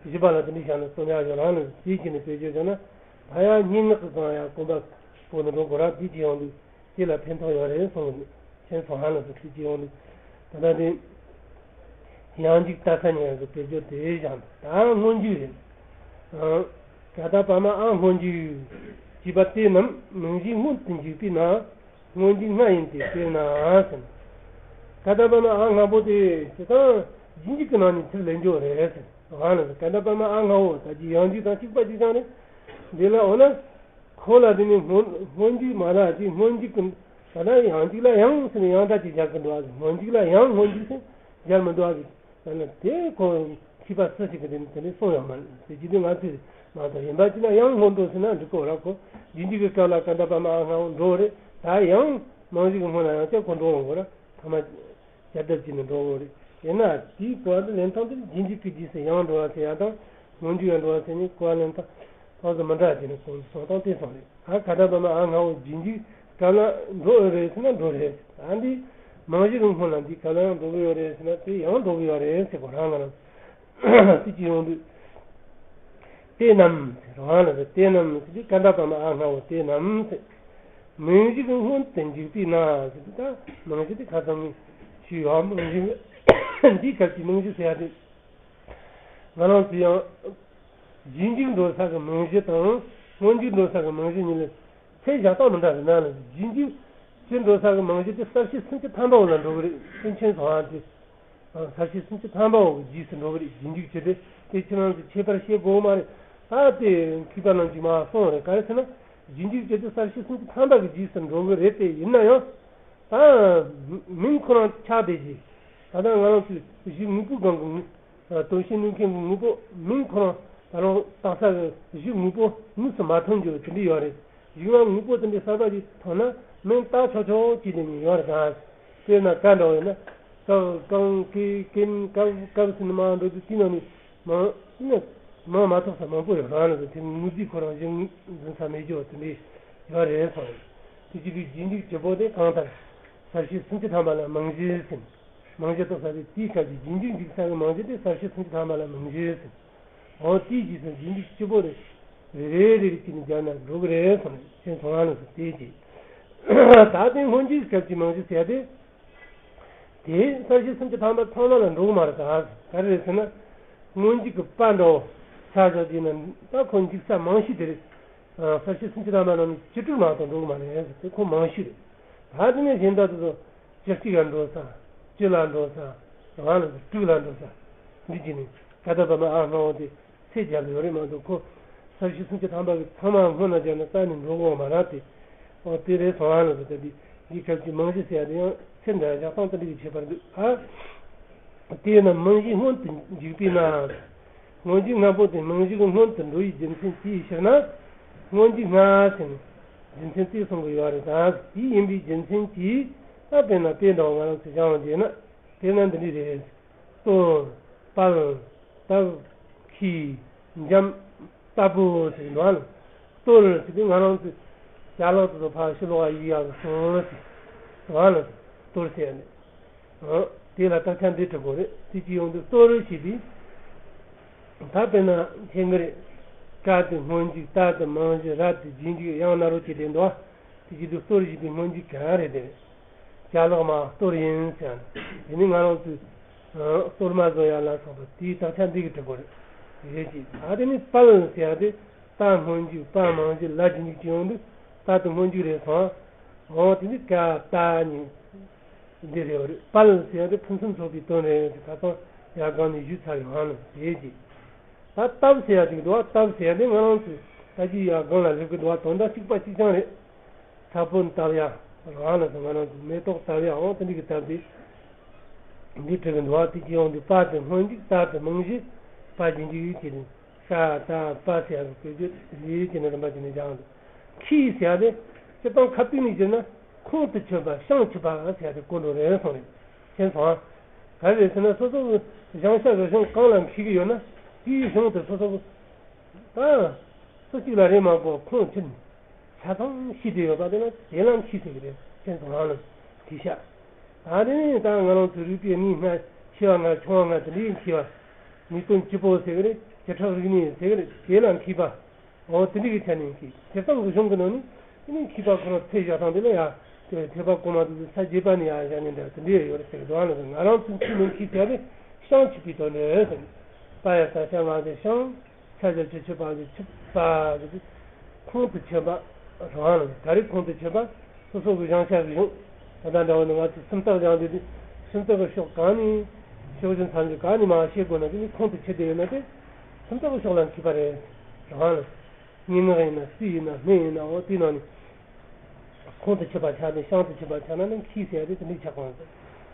བཞི་པ་ལ་དེ་འདྲའི་བཞག་ན་རྩོམ་ཡག་ཡོད་རང་ལ་ཚིག་བྱས་ནས་བེད་སྤྱོད་བྱས་ན་ད་ཡང་སྙན་ངག་གི་སྒང་ཡང་གོམ་པ་སྤོ་ནས་འགྲོ་དགོས་ར་དེ་བྱས་ཡོང་དུས། དེ་ལ་ཕན་ཐོགས་ཡོད་རེད་གསུངས་ནས་མཁྱེན་སོང་ཧ་ལམ་སོ་ཚིག་ཅིག་ཡོང་དུས། ད་ལྟ་དེ་ཡང་འཇིག་ལྟ་ས་ཉེ་གི་བེད་སྤྱོད་དེ་བཞག་ད་སྔོན་འཇུག་རེད། ཨང་། ག་ད་པ་མ་ཨང་སྔོན་འཇུག་ཅེས་པ་དེ་རྣམས་མིང་གཞི་སྔོན་དུ་འཇུག་པས་ན་སྔོན་འཇུག་སྔ་ཡིན་ཏེ་དཔེར་ན་ཟེར། ག་ད་པ་མ་ཨང་སྔ་པོ་དེ་དེ་དང་རྗེས་འཇུག་གི་ནང་ནས་ཚུར་ལེན་རྒྱུ་རེད་ཟེར། ཧ་ལམ་ག་ད་པ་མ་ཨང་སྔ་བོ་ད་ཀྱི་ཡང་འཇུག་དང་གཅིག་པ་གཅིག་རྐྱང་རེད། འདི་ལ་འོ་ན། ཁོ་ལ་དེ་ནི་སྔོན་སྔོན་འཇུག་མ་ལ་ཅིག་སྔོན་འཇུག་གི་ད་ལྟ་ཡང་འཇུག་ལ་ཡང་ཟེར་ནས་ཡང་སྒྲ་ཅིག་སྦྱར་གི་འདུག་ཨ། སྔོན་འཇུག་ལ་ཡང་སྔོན་འཇུག་ཟེར། སྦྱར་མི་འདུག་ཨ། ཟེར་ན་དེ་ཁོ་མཁས་པ་སུ་ཞིག་གིས་དེ་དེ་འདྲ་གསུངས་ཡོད་མ་རེད་ཟེར་གྱི་འདུག་ང་ཚོས་མ་གཏོགས། ཡིན་པ་ཅི་ན་ཡང་སྔོན་འགྲོ་ཟེར་ན་འགྲིག་གོ་ར། ཁོ་རྗེས་འཇུག་གི་སྐབས་ལ་ཀ་ད་བ་མ་ཨ་སྔ་བོ་འགྲོ་རེད། ད་ཡང་རྨང་གཞི་གི་སྔོན་ལ་ཡང་བསྐྱར་ཁོ་འགྲོ་འོང་གོ་ར། ཐ་མ་བསྐྱར་ལྡབ་བྱས་ནས་འགྲོ་འོང་རེད། ཡིན་ན་དེའི་གོ་བ་འདི་ལེན་སྟངས་དེ་རྗེས་འཇུག་གི་རྗེས་སུ་ཡང་འགྲོ་བ་ཟེར་ཡ་དང་། སྔོན་འཇུག་ཡང་འགྲོ་བ་ཟེར་ནས་གོ་བ་ལེན་སྟངས་ཏོག་ཙམ་མི་འདྲ་བྱས་ནས་གོང་དུ་གསུངས་སྟངས་དེ་སོང་རེད། ཨ་ཀ་ད་བ་མ་ཨ་སྔ་བོ་རྗེས་འཇུག་སྐབས་ལ་འགྲོ་ཡོད་རེད་ཟེར་ན་འགྲོ་རེད། ཨ་འདི་རྨང་གཞི་གི་སྔོན་ལ་འདི་སྐབས་ལ་ཡང་འགྲོ་གི་ཡོད་རེད་ཟེར་ན་དེ་ཡང་འགྲོ་གི་ཡོད་རེད་ཟེར་གོ་རང་ང་རང་དེ་ཅི་ཡོང་དུས། དེ་རྣམས་རང་ལ་དེ་རྣམས་ཟེར་དུས་ཀ་ད་བ་མ་ཨ་སྔ་བོ་དེ་རྣམས་ཟེར། རྨང་གཞི་གི་སྔོན་དུ་འཇུག་པས་ན་ཟེར་དུས། ད་རྨང་གཞི་དེ་ཁ་ཚང་མི་ཞུས་ཡོད། རྨང་གཞི་འདིའི་སྐབས་ཀྱི་རྨང་གཞི་ཟེར་ཡ་དེ། ང་རང་ཚོ་ཡང་རྗེས་འཇུག་འགྲོ་ས་གི་རྨང་གཞི་དང་སྔོན་འཇུག་འགྲོ་ས་གི་རྨང་གཞི་གཉིས་ལ་ཚད་བཞག་སྟངས་མི་འདྲ་རེད། ན་ལ་རྗེས་འཇུག་ཅེས་འགྲོ་ས་གི་རྨང་གཞི་དེ་གསལ་བྱེད་སུམ་ཅུ་ཐམ་པ་བོ་ལ་འགྲོ་གི་རེད། སེམས་ཅན་ཚོ་ཨ་དེ་གསལ་བྱེད་སུམ་ཅུ་ཐམ་པ་བོ་གི་རྗེས་སུ་འགྲོ་གི་རེད། རྗེས་འཇུག་ཅེས་དེ་དེ་ཁྱེད་རང་ཚོ་ཁྱད་པར་བཤད་དགོས་མ་རེད། ད་དེ་མཁས་པ་རྣམས་ཀྱིས་མ་གསུངས་རེད། ག་རེ་ཟེར་ན་རྗེས་འཇུག་ཅེས་དེ་གསལ་བྱེད་སུམ་ཅུ་ཐམ་པ་གི་རྗེས་སུ་འགྲོ་གི་རེད། དེ་ཡིན་ན་ཡང་ད་མིང་ཁོ་རང་ཆགས་བསྡད་ཀྱི། ད་ལྟ་ང་རང་ཚོའི་གཞི་དངོས་པོའི་སྒང་གི་དོན་བྱེད་ནུས་མཁན་གྱི་དངོས་པོ་མིང་ཁོ་རང་ད་རུང་བཏགས་ས་གི་གཞི་དངོས་པོ་དངོས་སུ་མ་མཐོང་རྒྱུ་དེ་འདྲ་ཡོད་རེད། གཞུང་ལ་དངོས་པོ་དེ་འདྲའི་གསར་པ་ཞིག་མཐོང་ན་མིང་བཏགས་ཆོག་ཆོག་ཅིག་དེ་ནི་ཡོད་རེད། ད་དཔེར་ན་ཀ་འདྲ་བོ་ཡིན་ན་ཀ་གང་ཀེ་ཀེན་ཀབ་ཀབ་ཟེར་ནས་མར་འགྲོ་དུས་དེ་ནང་ནས་མང་ནི་མང་མ་ཐོགས་ས་མང་པོ་ཡོད་རང་རེད། དེ་དངོས་རྫས་ཁོ་རང་གཞི་འཛིན་ས་མེད་རྒྱུ་དེ་འདྲའི་ཡོད་རེད་སོང་། དེ་བྱེད་དུས་རྗེས་འཇུག་བྱེད་པོ་དེ་གང་ལྟར་གསལ་བྱེད་སུམ་ཅུ་ཐམ་པ་ལ་རྨང་གཞི་ཟེར། རྨང་གཞི་གཏོད་ས་དེ་དེའི་སྐབས་ཀྱི་རྗེས་འཇུག་འཇུག་ས་གི་རྨང་གཞི་དེ་གསལ་བྱེད་སུམ་ཅུ་ཐམ་པ་ལ་རྨང་གཞི་ཟེར། འོ་དེའི་རྗེས་སུ་རྗེས་འཇུག་སྤྱི་པོ་རེ་རེ་རེ་རེ་རེ་བྱས་ནས་སྦྱར་ན་འགྲོ་གི་རེད་སོང་ནས་ཁྱེད་ཚོ་རང་ལ་སོ་དེའི་རྗེས། ད་ལྟའི་སྔོན་འཇུག་སྐབས་ཀྱི་རྨང་གཞི་ཟེར་ཏེ། དེ་གསལ་བྱེད་སུམ་ཅུ་ཐམ་པ་ཚང་མ་ལ་འགྲོ་གི་མ་རེད། ད་ག་རེ་རེད་ཟེར་ན། སྔོན་འཇུག་གི་པ་འདྲ་བོ་ཆ་བཞག་བྱས་ན་ད་ཁོ་འཇུག་ས་རྨང་གཞི་དེ་རེད། གསལ་བྱེད་སུམ་ཅུ་ཐམ་པ་ནང་ནས་སྤྱི་སྤྲོས་མ་གཏོགས་འགྲོ་གི་མ་རེད། དེ་ཁོ་རྨང་གཞི་རེད། ད་དེ་ནས་གཞན་དག་དེ་ཚོ་སྤྱི་གཅིག་ལ་འགྲོ་ས། སྤྱི་ལ་འགྲོ་ས། རང་ལ་སྤྲུག་ལ་འགྲོ་ས། འདི་བྱས་ནས་ཀ་ད་བ་མ་ཨ་སྔ་བོ་དེ་ཚད་བརྒྱབ་ཡོད་རེད་མ་གཏོགས་ཁོ་གསལ་བྱེད་སུམ་ཅུ་ཐམ་པ་གི་ཚང་མ་སྔོན་ལ་སྦྱར་ན་རྩ་ནས་འགྲོ་གི་ཡོད་མ་རེད་དེ། འོ་དེ་རེད་སོང་ཨ་ལ་ཟེར་ཏེ་འདི་འདི་སྐབས་ཀྱི་རྨང་གཞི་ཟེར་ཡ་དེ་ཡང་ཚད་འདྲ་བཞག་སྟངས་དེ་འདྲ་གི་ཁྱད་པར་འདུག་ཨ། དེས་ན་རྨང་གཞི་སྔོན་དུ་འཇུག་པས་ན། སྔོན་འཇུག་སྔ་པོ་དེ་རྨང་གཞི་གི་སྔོན་དུ་འགྲོ་བའི་རྒྱུ་མཚན་དེའི་ཕྱིར་ན། སྔོན་འཇུག་སྔ་ཟེར་ནས་རྒྱུ་མཚན་དེ་གསུང་གི་ཡོད་རེད། ད་དེ་ཡིན་པའི་རྒྱུ་མཚན་གྱིས་ད་དཔེར་ན་དཔེ་འདྲ་བ་ང་རང་ཚོས་སྦྱང་བ་བྱས་ན་དཔེར་ན་འདི་འདྲ་རེད། གཏོར། སྤལ། བཏབ། འཁྱིལ། འཇམ། ལྟ་བུ་ཟེར་གྱི་འདུག་ཨ་ལ། གཏོར་ཟེར་དུས་ང་རང་ཚོས་ཅ་ལག་དེ་ཚོ་ཕར་ཕྱི་ལོགས་ཡིག་ཡག་གི་སོང་ཟེར་གྱི་འདུག་ཨ་ལ། གཏོར་ཟེར་ནས། འོ། དེ་ལ་དག་ཆ་འདི་འབྲི་དགོས་རེད། དེ་ཅི་ཡོང་དུས་གཏོར་ཞེས་པའི། ད་དཔེར་ན་མཁྱེན་གྱི་རེད། ཀ་དེ་སྔོན་འཇུག་ད་དེ་རྨང་གཞི་ར་དེ་རྗེས་འཇུག་ཡང་ན་རོ་བྱས་ཏེ་འདུག་ཨ། དེ་བྱེད་དུས་གཏོར་ཞེས་པའི་སྔོན་འཇུག་ག་རེ་རེད། ཅ་ལག་མ་གཏོར་ཡིན་ཟེར་ཡང་། དེ་ནི་ང་རང་ཚོས་གཏོར་མ་བཟོ་ཡ་ལ་སོགས་པ་དེའི་དག་ཆ་འདི་གི་གྲུབ་པ་རེད། རེད་ཅེས། ད་དེ་ནི་སྤལ་ཟེར་ཡ་དེ་ད་སྔོན་འཇུག་པ་རྨང་གཞི་ལ་རྗེས་འཇུག་ཅིག་ཡོང་དུས་ད་དེ་སྔོན་འཇུག་རེད་སོང་། འོ་དེ་ནི་ཀ་ད་གཉིས་འདི་རེད་བ་རེད། སྤལ་ཟེར་ཡ་དེ་ཕུན་སུམ་ཚོགས་པའི་དོན་རེད་ཟེར་ཁ་སང་ཡར་སྒང་ནས་ཞུས་ཚར་ཡོད་ཧ་ལམ་རེད་ཅེས། ད་བཏབ་ཟེར་ཡ་ཅིག་འདུག་བ། བཏབ་ཟེར་ཡ་དེ་ང་རང་ཚོས་ད་ཅི་ཡར་སྒང་ལ་སླེབས་ཀྱི་འདུག་བ། དོན་དག་གཅིག་པ་གཅིག་རྐྱང་རེད། ས་བོན་བཏབ་ཡ། རང་ལ་ང་རང་ཚོ་མེ་ཏོག་བཏབ་ཡ། འོ་དེ་འདྲ་གི་བཏབ་དེ། འདི་བྲིས་གི་འདུག་བ། དེ་ཅི་ཡོང་དུས་པ་དེ་སྔོན་འཇུག་ད་དེ་རྨང་གཞི། པ་རྗེས་འཇུག་ཡུལ་གྱི་རིང་། ཤ་ད་པ་ཟེར་ཡ་གི་བཀོད་རྒྱུ་ལས་ཀྱི་ནི་རིམ་པ་ཅན་ནས་སྦྱངས་འདུག་ཁྱི་ཟེར་ཡ་དེ་སྤྱིར་བཏང་ཁ་གཏུགས་ནས་བརྗོད་ན་ཁོང་དུ་ཆུད་པ་བྱང་ཆུབ་པ་ཟེར་ཡ་དེ་གོ་འགྲོ་རེད་སོང་རེད། མཁྱེན་སོང་ཨ། ག་རེ་རེད་ཟེར་ན་སོ་སོ་གི་བཞེངས་བྱ་གི་གཞུང་གང་ལ་མཁས་ཀྱི་ཡོད་ན་དེའི་གཞུང་དེ་སོ་སོ་གི་ད་སུ་གཅིག་ལ་རེ་མ་དགོས་ཁོང་ཆུད་ནས་ཆ་ཚང་ཤེས་བསྡད་ཡོད་པ་དེ་ལ་དེ་ལ་མཁས་ཟེར་གི་རེད། མཁྱེན་སོང་ཨ་ལ་དེ་ཤ། ད་དེ་ནས་ད་ང་རང་ཚོ་རིག་པའི་གནས་ལྔ་ཆེ་བ་ལྔ་ཆུང་བ་ལྔ་དེ་འདྲའི་མཁས་པ། ནུས་སྟོབས་སྐྱིད་པོ་ཟེར་གི་རེད། བྱེ་བྲག་རིག་གནས་ཟེར་གི་རེད། དེ་ལ་མཁས་པ། འོ་དེ་འདྲ་གི་ཆ་ནས་མཁས། སྤྱིར་བཏང་གི་གཞུང་གི་ནང་ནས་དེ་ནས་མཁས་པ་ཁོ་རང་ཚད་བཞག་སྟངས་དེ་ལ་ཡ། དེ་ཐོས་པ་གོང་མ་དེ་ཚོ་ས་བརྒྱད་པ་ནས་ཡ་བཞག་ནས་འདྲ་དེ་འདྲ་ཡོད་རེད་ཟེར་གི་འདུག་ཨ་ལ། ང་རང་ཚོ་ཚུལ་མིན་མཁས་ཟེར་ཡ་དེ་བྱང་ཆུབ་པའི་དོན་རེད་ཟེར་གི། པ་ཡ་ས་ཤ་ང་དེ་བྱང་། ཆ་བྱ་ཆུ་ཆུ་བ་གི་ཆུ་བ་གི་ཁོང་དུ་ཆུད་པ་རང་ལ་ག་རེ་ཁོང་དུ་ཆུད་པ། སོ་སོ་གི་བཞེངས་བྱ་གི་གཞུང་། ད་ལྟ་འདྲ་བོ་ནི་ང་ཚོ་སུམ་རྟགས་སྦྱངས་དུས་དེ་སུམ་རྟགས་ཀྱི་ཕྱོགས་གང་ནས་ཕྱོགས་བཞི་མཚམས་བཞི་གང་ནས་མ་ཤེས་དགོས་ན་དེ་ནི་ཁོང་དུ་ཆུད་དེ་ཡོད་ན་དེ་སུམ་རྟགས་ཀྱི་ཕྱོགས་ལ་མཁས་པ་རེད། རང་ལ་སྙན་ངག་ཡིན་ན་རྩིས་ཡིན་ན་སྨན་ཡིན་ན་འོ་དེའི་ནང་ནས་ཁོང་དུ་ཆུད་པ་ཆགས་ནས་བྱང་དུ་ཆུད་པ་ཆགས་ན་ནི་མཁས་ཟེར་ཡ་དེ་དེ་འདྲའི་ཆགས་གོ་ཟེར།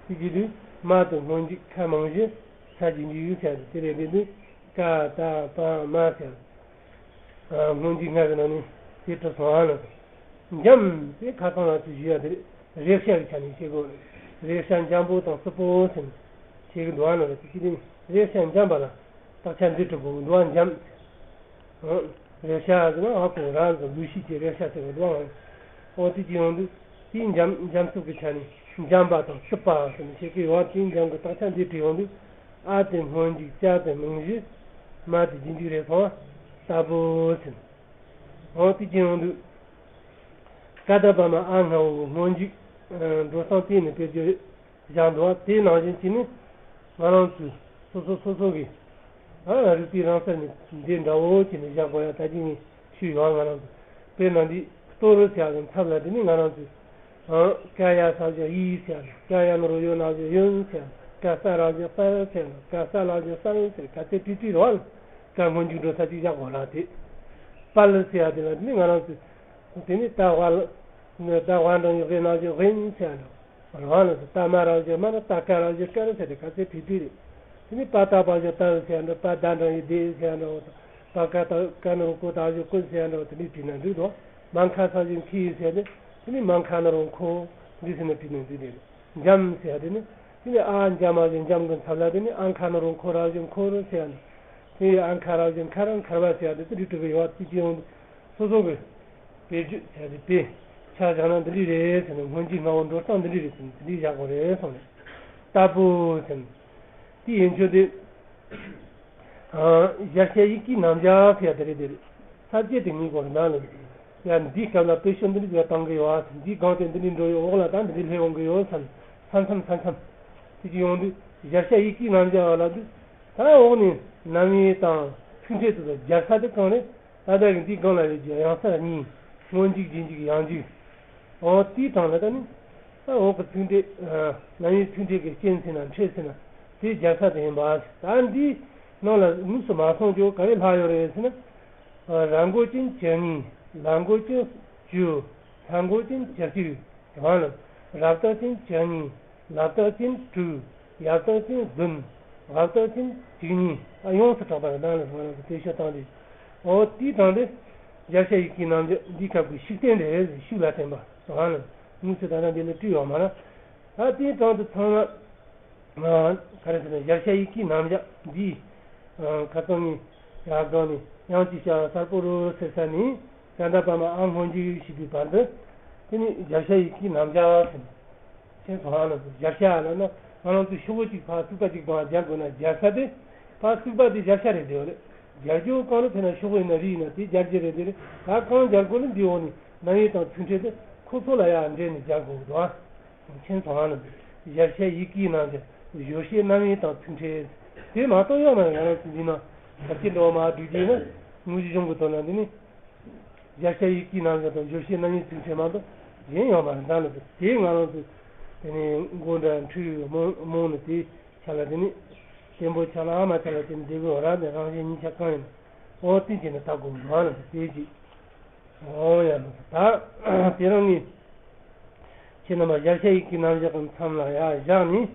དེ་བྱེད་དུས་མ་དང་སྔོན་འཇུག་ཁ་མང་བཞི། ས་བྱེད་འཇུག་ཡུལ་ཟེར་ཏེ། དེ་ལས་དེ་དུས་ཀ་ད་པ་མ་ཟེར། སྔོན་འཇུག་ལྔ་གི་ནང་ནས་དེ་གྲུབ་སོང་ཨ་ལ། འཇམ་དེ་ཁ་སང་ལ་ཚུར་ཞུས་ཡ་དེ་རེག་བྱ་གི་ཆ་ནས་བཤད་དགོས་རེད། རེག་བྱ་འཇམ་པོ་དང་སྲིད་པོ་ཟེར་ནས་བཤད་གི་འདུག་ཨ་ལ། དེ་བྱེད་དུས་རེག་བྱ་འཇམ་པ་ལ་རྟགས་ཆ་འདི་གྲུབ་དགོས་འདུག་ཨ། འཇམ། རེག་བྱ་ཟེར་ན་ཨ་ཁོ་རང་གི་ལུགས་ཤེས་ཀྱི་རེག་བྱ་ཟེར་བ་དང་། འོ་དེ་ཅི་ཡོང་དུས་དེའི་འཇམ་འཇམ་རྩུབ་ཀྱི་ཆ་ནས་འཇམ་པ་དང་སྲིད་པ་ཟེར་ནས་བཤད་ཀྱི་ཡོད། དེའི་འཇམ་གྱི་རྟགས་ཆ་འདི་བྲིས་ཡོང་དུས་ཨ་དེ་སྔོན་འཇུག་ཀ་དེ་མིང་གཞི། མ་དེ་རྗེས་འཇུག་རེད་སོང་བ་ལྟ་བུ་ཟེར། འོ་དེ་ཅི་ཡོང་དུས་ཀ་ད་པ་མ་ཨ་སྔ་བོ་སྔོན་འཇུག་འགྲོ་སྟངས་དེ་ནས་དཔེ་བརྗོད། བཞག་འདུག་བ། དེའི་ནང་བཞིན་གྱིས་ནི་ང་རང་ཚོས་སོ་སོ་སོ་སོ་གི་ཨ་རིག་པའི་རང་སར་ནི་འདི་འདྲ་བོ་བྱས་ནས་བཞག་དགོས་ཡ་ད་ཅི་ངས་ཞུས་ཡོད། ང་རང་ཚོ་དཔེར་ན་འདི་ལྟོ་རུ་ཟེར་ཡ་གི་མཚམས་ལ་དེ་ནི་ང་རང་ཚོས་ཨ་ཀ་ཡ་ས་བཞག་ཡི་ཟེར་ཡ་ཀ་ཡ་ན་རོ་ཡོ་ན་བཞག་ཡོན་ཟེར་ཡ་ཀ་ས་ར་བཞག་སར་ཟེར་ཡ་ཀ་ས་ལ་བཞག་སར་ཟེར་ག་ཚད་བྲིས་བྲིས་རོགས་ལ་ཀ་སྔོན་འཇུག་འགྲོ་ས་ཅིག་བཞག་དགོས་ལ། དེ་པ་ལི་ཟེར་ཡ་དེ་ལ་དེ་ནི་ང་རང་ཚོས་དེ་ནི་ད་བ་ལ་ད་བ་འདྲ་ཡོད་རེད་ན་བཞག་རེན་ཟེར་ཡ་འདྲ། རང་ལ་སོ་ཏ་མ་རང་བཞིན་མ་ན་ཏ་ཀ་རང་བཞིན་ཀ་ར་ཟེར་ཏེ་ག་ཚད་བྲིས་བྲིས་རེད། དེ་ནི་པ་ཏ་པ་བཞིན་ཏ་རུ་ཟེར་འདྲ་པ་ད་འདྲ་ཡི་དེ་ཟེར་འདྲ་པ་ཀ་ཏ་ཀ་ན་རུ་ཀོ་ཏ་བཞིན་ཀུན་ཟེར་འདྲ་དེ་ནི་བྲིས་ན་འགྲིག་འདུག་མ་ཁ་ས་བཞིན་ཁི་ཡི་ཟེར་ཏེ་དེ་ནི་མ་ཁ་ན་རུ་ཁོ་འདི་ཟེར་ན་བྲིས་ན་འགྲིག་རེད། འཇམ་ཟེར་དེ་ནི་དེ་ནི་ཨ་འཇམ་མ་བཞིན་འཇམ་གི་མཚམས་ལ་དེ་ནི་ཨ་ཁ་ན་རུ་ཁོ་ར་བཞིན་ཁོ་རུ་ཟེར་འདྲ་དེ་ཡི་ཨ་ཁ་ར་བཞིན་ཁ་ར་མཁར་བ་ཟེར་ཏེ་དེ་རིགས་དྲུག་གི་ཡོད་པ་དེ་ཅི་ཡོང་སོ་སོ་གི་དཔེ་བརྗོད་བྱས་ཏེ་དཔེ་ཆ་བཞག་ན་འདི་འདྲ་རེད་ཟེར་ནས་སྔོན་འཇུག་སྔ་བོ་འགྲོ་སྟངས་འདི་འདྲ་རེད་ཟེར་ནས་འདི་འདྲ་བཞག་དགོས་རེད་གསུངས་རེད། ལྟ་བུ་ཟེར་ནས་དེ་ཡན་ཆོད་དེ་གཞལ་བྱ་ཡིད་ཀྱི་རྣམ་གཞག་ཟེར་ཡ་དེ་རེད། དེ་རེད་ས་བཅད་དེ་ངེས་དགོས་རེད་ན་ལ་ཡ་འདིའི་སྐབས་ལ་དཔེ་ཤོ་འདི་འདྲ་ཡ་བཏང་གི་ཡོད་ཨ་འདིའི་སྒང་དེ་འདི་འདྲ་འགྲོ་ཡོད་འོག་ལ་ད་འདི་འདྲ་སླེབས་འོང་གི་ཡོད་བསམ་ས་མཚམས་ས་མཚམས་དེ་ཅི་ཡོང་དུས་གཞལ་བྱ་ཡིད་ཀྱི་རྣམ་གཞག་ལ་དུས་ད་འོག་ནས་རྣམ་དབྱེ་དང་ཚིག་ཕྲད་དུ་སྦྱར་ས་དེ་གང་རེད། ད་ལྟ་གི་འདིའི་སྒང་ལ་ཡོད་ཀྱི་ཡང་ས་གཉིས། སྔོན་འཇུག་རྗེས་འཇུག་ཡང་འཇུག་འོ་དེའི་སྟེང་ལ་ད་ནི་ད་འོག་གི་ཚིག་ཕྲད་རྣམ་དབྱེ་ཚིག་ཕྲད་ཀྱི་རྐྱེན་ཟེར་ན་ཕྲད་ཟེར་ན་དེ་སྦྱར་ས་དེ་ཡིན་པ། ད་འདིའི་ནང་ལ་དངོས་སུ་མ་སོང་ཀྱང་ག་རེ་ལྷག་ཡོད་རེད་ཟེར་ན། ར་མགོ་ཅན་བཅུ་གཉིས། ལ་མགོ་ཅན་བཅུ། ལྷ་མགོ་ཅན་བཅུ་གཅིག་རང་ལ་རབ་རྟགས་ཅན་བཅུ་གཉིས། ལ་རྟགས་ཅན་དྲུག་ཡ་རྟགས་ཅན་བདུན། འ་རྟགས་ཅན་བཅུ་གཉིས། ཨ་ཡོངས་སུ་གྲགས་པ་རེད། ནང་ལ་ང་རང་གི་དེ་ཤོད་སྟངས་རེད། འོ་དེའི་སྟེང་དེ་གཞལ་བྱ་ཡིད་ཀྱི་རྣམ་གཞག་འདིའི་སྐབས་ཀྱི་ཤུགས་བསྟན་རེད། ཤུགས་ལ་བསྟན་པ་རང་ལ་དངོས་སུ་ད་ལྟ་འདི་ལ་བྲིས་ཡོད་མ་རེད། ད་དེའི་སྟེང་དུ་ཚང་མ་ག་རེ་ཟེར་ན་གཞལ་བྱ་ཡིད་ཀྱི་རྣམ་གཞག་འདིའི་ཁ་སང་ནས་ཡར་སྒང་ནས་ཡང་ཅིག་བྱ་བ་གསལ་པོ་རུ་ཟེར་ས་ནས་ཀ་ད་པ་མ་ཨ་སྔོན་འཇུག་ཞེས་པའི་བར་དུ་དེ་ནི་གཞལ་བྱ་ཡིད་ཀྱི་རྣམ་གཞག་ཟེར་ནས། ཁྱེད་ཚོ་ཧ་ལམ་གཞལ་བྱ་ལབ་ན་ང་རང་ཚོས་ཤོག་བུ་གཅིག་ཕར་རྩིག་པ་གཅིག་སྒང་སྦྱར་དགོས་ན་སྦྱར་ས་དེ་ཕར་རྩིག་པ་དེ་གཞལ་བྱ་རེད་འདོད་རེད། སྦྱར་རྒྱུ་གང་རེད་ཟེར་ན་ཤོག་བུ་ཡིན་ན་རི་ཡིན་ན་དེ་སྦྱར་རྒྱུ་རེད་དེ་རེད། ད་གང་སྦྱར་དགོས་ན་འདི་འོག་ནས་རྣམ་དབྱེ་དང་ཚིག་ཕྲད་དེ་ཁོ་ཚོ་ལ་ཡང་འབྲེལ་ནས་སྦྱར་དགོས་འདུག་ཨ། ཁྱེད་ཚོ་ཧ་ལམ་གཞལ་བྱ་ཡིད་ཀྱི་རྣམ་གཞག་བརྗོད་བྱའི་རྣམ་དབྱེ་དང་ཚིག་ཕྲད་དེ་མ་གཏོགས་ཡོད་མ་རེད། ང་རང་ཚོ་འདི་ན་ལབ་ཀྱི་འགྲོ་བ་མ་བསྒྲིགས་རྒྱུ་ཡིན་ན་དངོས་གཞི་གཞུང་གི་དོན་ན་འདི་ནི། གཞལ་བྱ་ཡིད་ཀྱི་རྣམ་གཞག་དང་བརྗོད་བྱའི་རྣམ་དབྱེ་ཚིག་ཕྲད་མ་གཏོགས་གཞན་ཡོད་མ་རེད། ད་ལྟ་དེ་ང་རང་ཚོས་དེ་ནས་མགོ་འདྲ་འཁྲུལ་རྨོངས་རྨོངས་ནས་དེ་ཆ་ལ་དེ་ནི་བརྟན་པོ་ཆ་ལ་ཨ་མ་ཆ་ལ་དེ་ནི་བདེ་དགོས་ར་དེ་རང་གཞན་གཉིས་ཆ་གང་ཡིན་ན་འོ་དེ་བྱས་ནས་ལྟ་དགོས་མ་ལ་དེ་ཅི་འོ་ཡ་ལ་ད་དེ་རང་ངས་ཁྱེད་རྣམ་པ་གཞལ་བྱ་ཡིད་ཀྱི་རྣམ་གཞག་གི་མཚམས་ལ་ཡར་བཞག་ནས་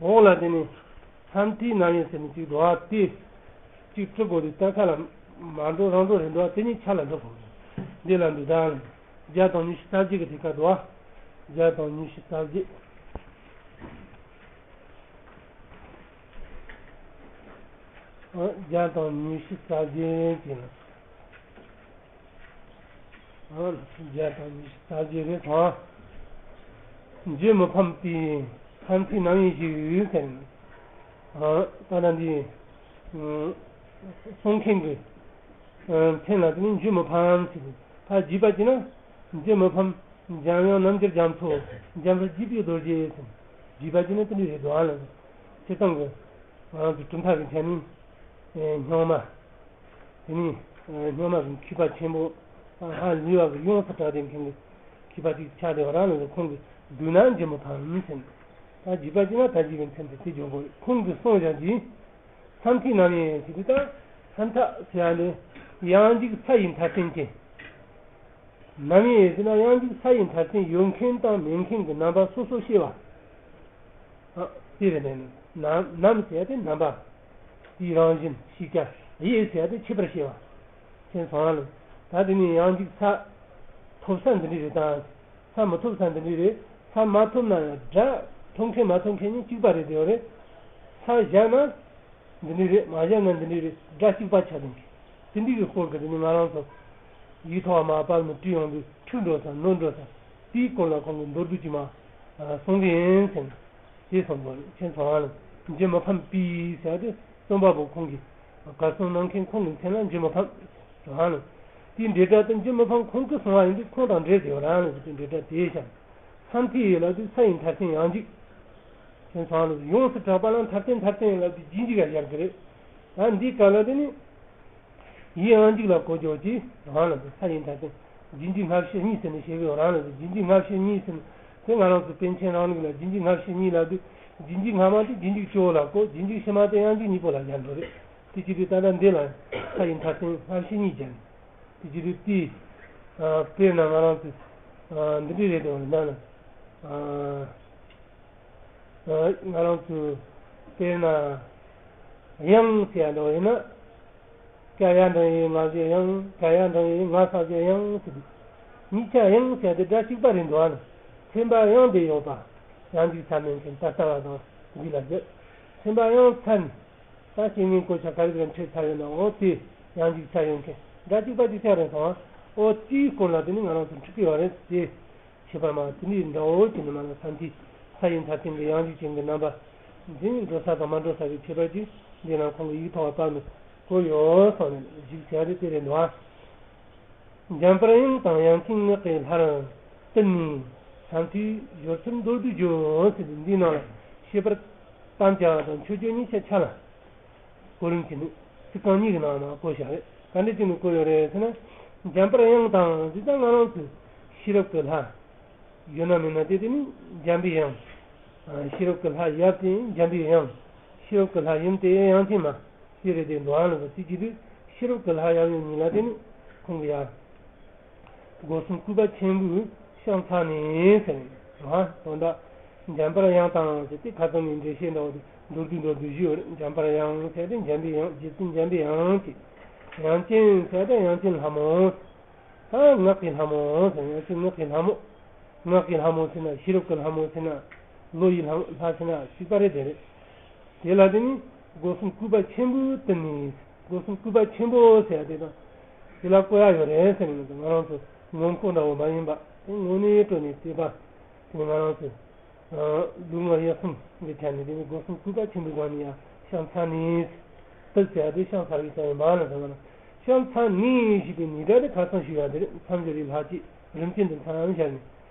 འོག་ལ་དེ་ནི་ས་མཐའི་རྣམ་དབྱེ་ཟེར་ནས་ཅིག་འགྲོ་བ་དེ་ཅིག་བྲི་དགོས་དུས་གཏན་ཁ་ལ་མ་འགྲོ་རང་འགྲོ་རེད་འདུག་དེ་ཉིད་ཆ་ལ་འགྲོ་དགོས་རེད། འདི་ལ་འདུག་ད་བརྒྱ་དང་ཉི་ཤུ་རྩ་བརྒྱད་ཀྱི་དེ་ཀ་འདུག་བརྒྱ་དང་ཉི་ཤུ་རྩ་བརྒྱད། བརྒྱ་དང་ཉི་ཤུ་རྩ་བརྒྱད་ཀྱི་ན། བརྒྱ་དང་ཉི་ཤུ་རྩ་བརྒྱད་རེད་དང་། འཇུ་མི་ཕམ་པའི་ས་མཐའི་རྣམ་དབྱེ་ཞིག་ཡོད་ཟེར། ད་ལྟ་འདི་གསུང་མཁན་གྱི་མཚན་ལ་དེ་ནི་འཇུ་མི་ཕམ་ཟེར། ད་བརྗོད་པ་བྱས་ན་འཇུ་མི་ཕམ། འཇམ་དབྱངས་རྣམ་རྒྱལ་རྒྱ་མཚོ། འཇམ་དཔལ་དགྱེས་པའི་རྡོ་རྗེ་ཟེར། བརྗོད་པ་བྱས་ན་དེ་འདྲ་རེད་འདུག་ཨ་ལ། སྤྱིར་བཏང་གི་ང་རང་ཚོ་གྲུབ་མཐའ་གི་མཚན་ནི་སྙིགས་མ། དེ་ནས་སྙིགས་མ་གི་མཁས་པ་ཆེན་པོ་ཧ་ལས་པ་གི་ཡོངས་སུ་གྲགས་ཏེ་མཁན་གྱི་མཁས་པ་ཅིག་ཆགས་བསྡད་པ་རང་ལ་ཁོང་གིས་བསྡུས་ན་འཇུ་མི་ཕམ་ཟེར། ད་བརྗོད་པ་བྱས་ན་ད་བརྗོད་པའི་མཚན་དེ་དེ་འཇོག་དགོས། ཁོང་གིས་གསུངས་བཞག་གི་ས་མཐའི་རྣམ་དབྱེ་ཟེར་དུས་ད་ས་མཐའ་ཟེར་ཡ་ལས་ཡང་འཇིག་ས་ཡི་མཐའ་རྟེན་ཅན། རྣམ་དབྱེ་ཟེར་ན་ཡང་འཇིག་ས་ཡི་མཐའ་རྟེན་ཡོད་མཁན་དང་མེད་མཁན་གྱི་རྣམ་པ་སོ་སོ་ཤེས་པ། དེ་རེད། ནས་ནམ་ནམ་ཟེར་ཏེ་ནམ་པ། དེའི་རང་བཞིན་ཤེས་བྱ། ཡེ་ཟེར་ཏེ་ཁྱད་པར་ཤེས་པ། ཁྱེད་ཚང་ལ། ད་དེ་ནས་ཡང་འཇིག་ས། ཐོབ་ས་འདི་འདྲ་རེད་དང་། ས་མི་ཐོབ་ས་འདི་འདྲ་རེད། ས་མ་ཐོབ་ན་ཡང་སྒྲ་ཐོབ་མཁན་མ་ཐོབ་མཁན་གཉིས་གཅིག་པ་རེད། དེ་ཡོད་རེད། ས་བཞག་ན་འདི་འདྲ་རེད། མ་བཞག་ན་འདི་འདྲ་རེད། སྒྲ་གཅིག་པ་ཆགས་འདུག་དེ་འདི་གི་སྐོར་གྱི་དེ་ནི་ང་རང་ཚོ་ཡིག་ཐོག་མ་པར་ནས་བྲིས་ཡོང་དུས་འཁྲུག་འགྲོ་ས་ནོར་འགྲོ་ས། དེའི་སྐོར་ལ་ཁོང་གིས་མདོར་བསྡུས་ཀྱིས་མ་གསུང་གི་ཡིན་ཟེར་ནས། དེ་གསུང་དགོས་རེད། ཁྱེད་ཚོ་ཧ་ལམ་འཇུ་མི་ཕམ་པའི་ཟེར་ཏེ་རྩོམ་པ་པོ་ཁོང་གིས་གར་སོང་གནང་མཁན་ཁོང་གི་མཚན་ལ་འཇུ་མི་ཕམ་ཟེར་ཧ་ལམ། དེའི་འབྲེལ་སྒྲ་དེ་འཇུ་མི་ཕམ་ཁོང་གིས་གསུང་བ་ཡིན་དུས་ཁོང་དང་འབྲེལ་ཟེར་བ་རང་ལ་ཟེར་དུས་འབྲེལ་སྒྲ་དེ་བཞག་ས་མཐའི་ཡུལ་ལ་དུས་ས་ཡི་མཐར་ཐུག་ཡང་འཇིག་ཁྱེད་ཚོ་ཧ་ལམ་ཡོངས་སུ་གྲགས་པ་ལ་མཐར་ཐུག་མཐར་ཐུག་ཡིན་ལ་དུས་རྗེས་འཇིག་ག་བཞག་གི་རེད། ད་འདི་ག་ལ་དེ་ནི། ཡིད་ཡང་འཇིག་ལ་གོ་འཇོག་གྱིས་རང་ལ་འདི་ས་ཡི་མཐའ་དེ། རྗེས་འཇིག་སྔ་ཕྱི་གཉིས་ཟེར་ནས་བཤད་པའི་རང་ལ་འདི་རྗེས་འཇིག་སྔ་ཕྱི་གཉིས་ཟེར་ནས་དེ་ང་རང་ཚོ་པཎ་ཆེན་རང་ལུགས་ལ་རྗེས་འཇིག་སྔ་ཕྱི་གཉིས་ལབ་དུས་རྗེས་འཇིག་སྔ་མ་དེ་རྗེས་འཇིག་སྤྱི་བོ་ལ་གོ། རྗེས་འཇིག་ཕྱི་མ་དེ་ཡང་འཇིག་གཉིས་པོ་ལ་སྦྱར་འགྲོ་རེད། དེ་བྱེད་དུས་ད་ལྟ་འདི་ལ་ས་ཡི་མཐའ་དེ་སྔ་ཕྱི་གཉིས་སྦྱར་ནས་དེ་བྱེད་དུས་དེ། དཔེར་ན་ང་རང་ཚོ་འདི་འདྲ་རེད་དོ་ན་ན། ང་རང་ཚོས་དཔེར་ན་ཡང་ཟེར་ཡ་འདྲ་བ་ཡིན་ན། ཀ་ཡ་འགྲེང་ཡིག་ང་ཟེར་ཡང་། ཀ་ཡ་འགྲེང་ཡིག་ང་ས་ཟེར་ཡང་ཟེར་དུས། གཉིས་ཆ་ཡང་ཟེར་དེ་སྒྲ་གཅིག་པ་རེད་འདུག་ཨ། ཚན་པ་ཡང་དེ་ཡོད་པ། ཡང་འཇིག་ས་མེད་མཁན་ད་ལྟ་བ་དང་འདི་ལ་བརྗོད། ཚན་པ་ཡང་ཚན། ད་སྐྱེ་དངོས་གོ་ཆ་ག་རེ་རེ་འཕྲད་ཚར་ཡོད་ན་འོ་དེ་ཡང་འཇིག་ས་ཡོད་མཁན་སྒྲ་གཅིག་པ་གཅིག་ཆ་རེད་སོང་ཨ། འོ་དེའི་སྐོར་ལ་དེ་ནི་ང་རང་ཚོ་འཁྲིད་ཀྱི་ཡོད་རེད་དེ། ཁྱད་པར་མ་དེ་འདྲའི་འདྲ་བོ་ཅིག་ནི་མ་ན་ས་མཐའི་ས་ཡི་མཐའ་དེང་གི་ཡང་འཇིག་ཅན་གྱི་རྣམ་པ། འདི་ནི་འགྲོ་ས་དང་མ་འགྲོ་ས་ཀྱི་ཁྱད་པར་གྱིས་འདི་ན་ཁོང་གི་ཡིག་ཐོག་པར་ནི་བཀོད་ཡོད་སོགས་ནས་གཞུག་བྱ་རེ་དེ་རེད་འདུག་ཨ། འཇམ་དཔལ་དབྱངས་དང་དབྱངས་ཅན་ངག་གི་ལྷར་བསྟིམ་ནས་ས་མཐའི་སྦྱོར་ཚུལ་མདོར་བསྡུས་བརྗོད་ཟེར་ཏེ་འདིའི་ནང་ལ་ཤེས་པར་དམ་བཅའ་དང་མཆོད་བརྗོད་གཉིས་ཆ་ཆ་ལ། གོ་རིམ་གྱི་ནི་ཚིག་རྐང་གཉིས་ཀྱི་ནང་ན་བཀོད་བཞག་རེད། ག་འདྲ་བྱས་ནས་བཀོད་ཡོད་རེད་ཟེར་ན། འཇམ་དཔལ་དབྱངས་དང་ཟེར་ད་ང་རང་ཚོའི་ཤེས་རབ་ཀྱི་ལྷ། ཡོད་ན་མེད་ན་དེ་དེ་ནི་འཇམ་པའི་དབྱངས། ཤེས་རབ་ཀྱི་ལྷ་ཡབ་དེ་འཇམ་པའི་དབྱངས། ཤེས་རབ་ཀྱི་ལྷ་ཡུམ་དེ་དབྱངས་ཅན་མ། དེ་རེད་དེ་འགྲོ་ཨ་ལ་ཟེར་ཅི་དུས་ཤེས་རབ་ཀྱི་ལྷ་ཡབ་ཡུམ་གཉིས་ལ་དེ་ནི་ཁོང་གི་ཡ། སྒོ་གསུམ་གུས་པ་ཆེན་པོས་ཕྱག་འཚལ་ནས་ཟེར་ནས་རེད་བ། དོན་དག་འཇམ་དཔལ་དབྱངས་དང་ཟེར་ཏེ་ཁ་སང་ནས་འགྲེལ་བཤད་འདྲ་བོ་དེ་མདོར་བསྡུས་མདོར་བསྡུས་ཞུས་ཡོད་རེད། འཇམ་དཔལ་དབྱངས་ཟེར་ཏེ་འཇམ་པའི་དབྱངས། རྗེ་བཙུན་འཇམ་པའི་དབྱངས་ཀྱི། དབྱངས་ཅན་ཟེར་ཏེ་དབྱངས་ཅན་ལྷ་མོ། ད་ངག་གི་ལྷ་མོ་ཟེར། དབྱངས་ཅན་ངག་གི་ལྷ་མོ། ངག་གི་ལྷ་མོ་ཟེར་ན་ཤེས་རབ་ཀྱི་ལྷ་མོ་ཟེར་ན། བློ་ཡི་ལྷ་ལྷ་ཟེར་ན་གཅིག་པ་རེད་དེ་རེད། དེ་ལ་དེ་ནི་སྒོ་གསུམ་གུས་པ་ཆེན་པོས་བསྟིམ་ནས། སྒོ་གསུམ་གུས་པ་ཆེན་པོ་ཟེར་ཡ་དེ་དང་། དེ་ལ་བཀོད་ཡ་ཡོད་རེད་ཟེར་ནས། ང་རང་ཚོ་ངོ་མཁོ་འདྲ་བོ་མ་ཡིན་པ་དེ་དངོས་གནས་སྤྲོ་ནས་བལྟས་པ་དེ་ང་རང་ཚོ་ལུས་ངག་ཡིད་གསུམ་གྱི་ཆ་ནས་དེ་ནི་སྒོ་གསུམ་གུས་པ་ཆེན་པོའི་སྒོ་ནས་ཡ་ཕྱག་འཚལ་ནས། བསྟིམ་ཟེར་ཡ་དེ་ཕྱག་འཚལ་བའི་ས་ཡིན་པ་ལ་ཟེར་བ་ན། ཕྱག་འཚལ་ནས་ཞེས་པའི་ནས་སྒྲ་དེ་ཁ་སང་ཞུ་ཡ་དེ་རེད། མཚམས་སྦྱོར་རེ་ལྷག་ཅིག་རིམ་གྱིས་འདི་མཚམས་བཞག་ནས།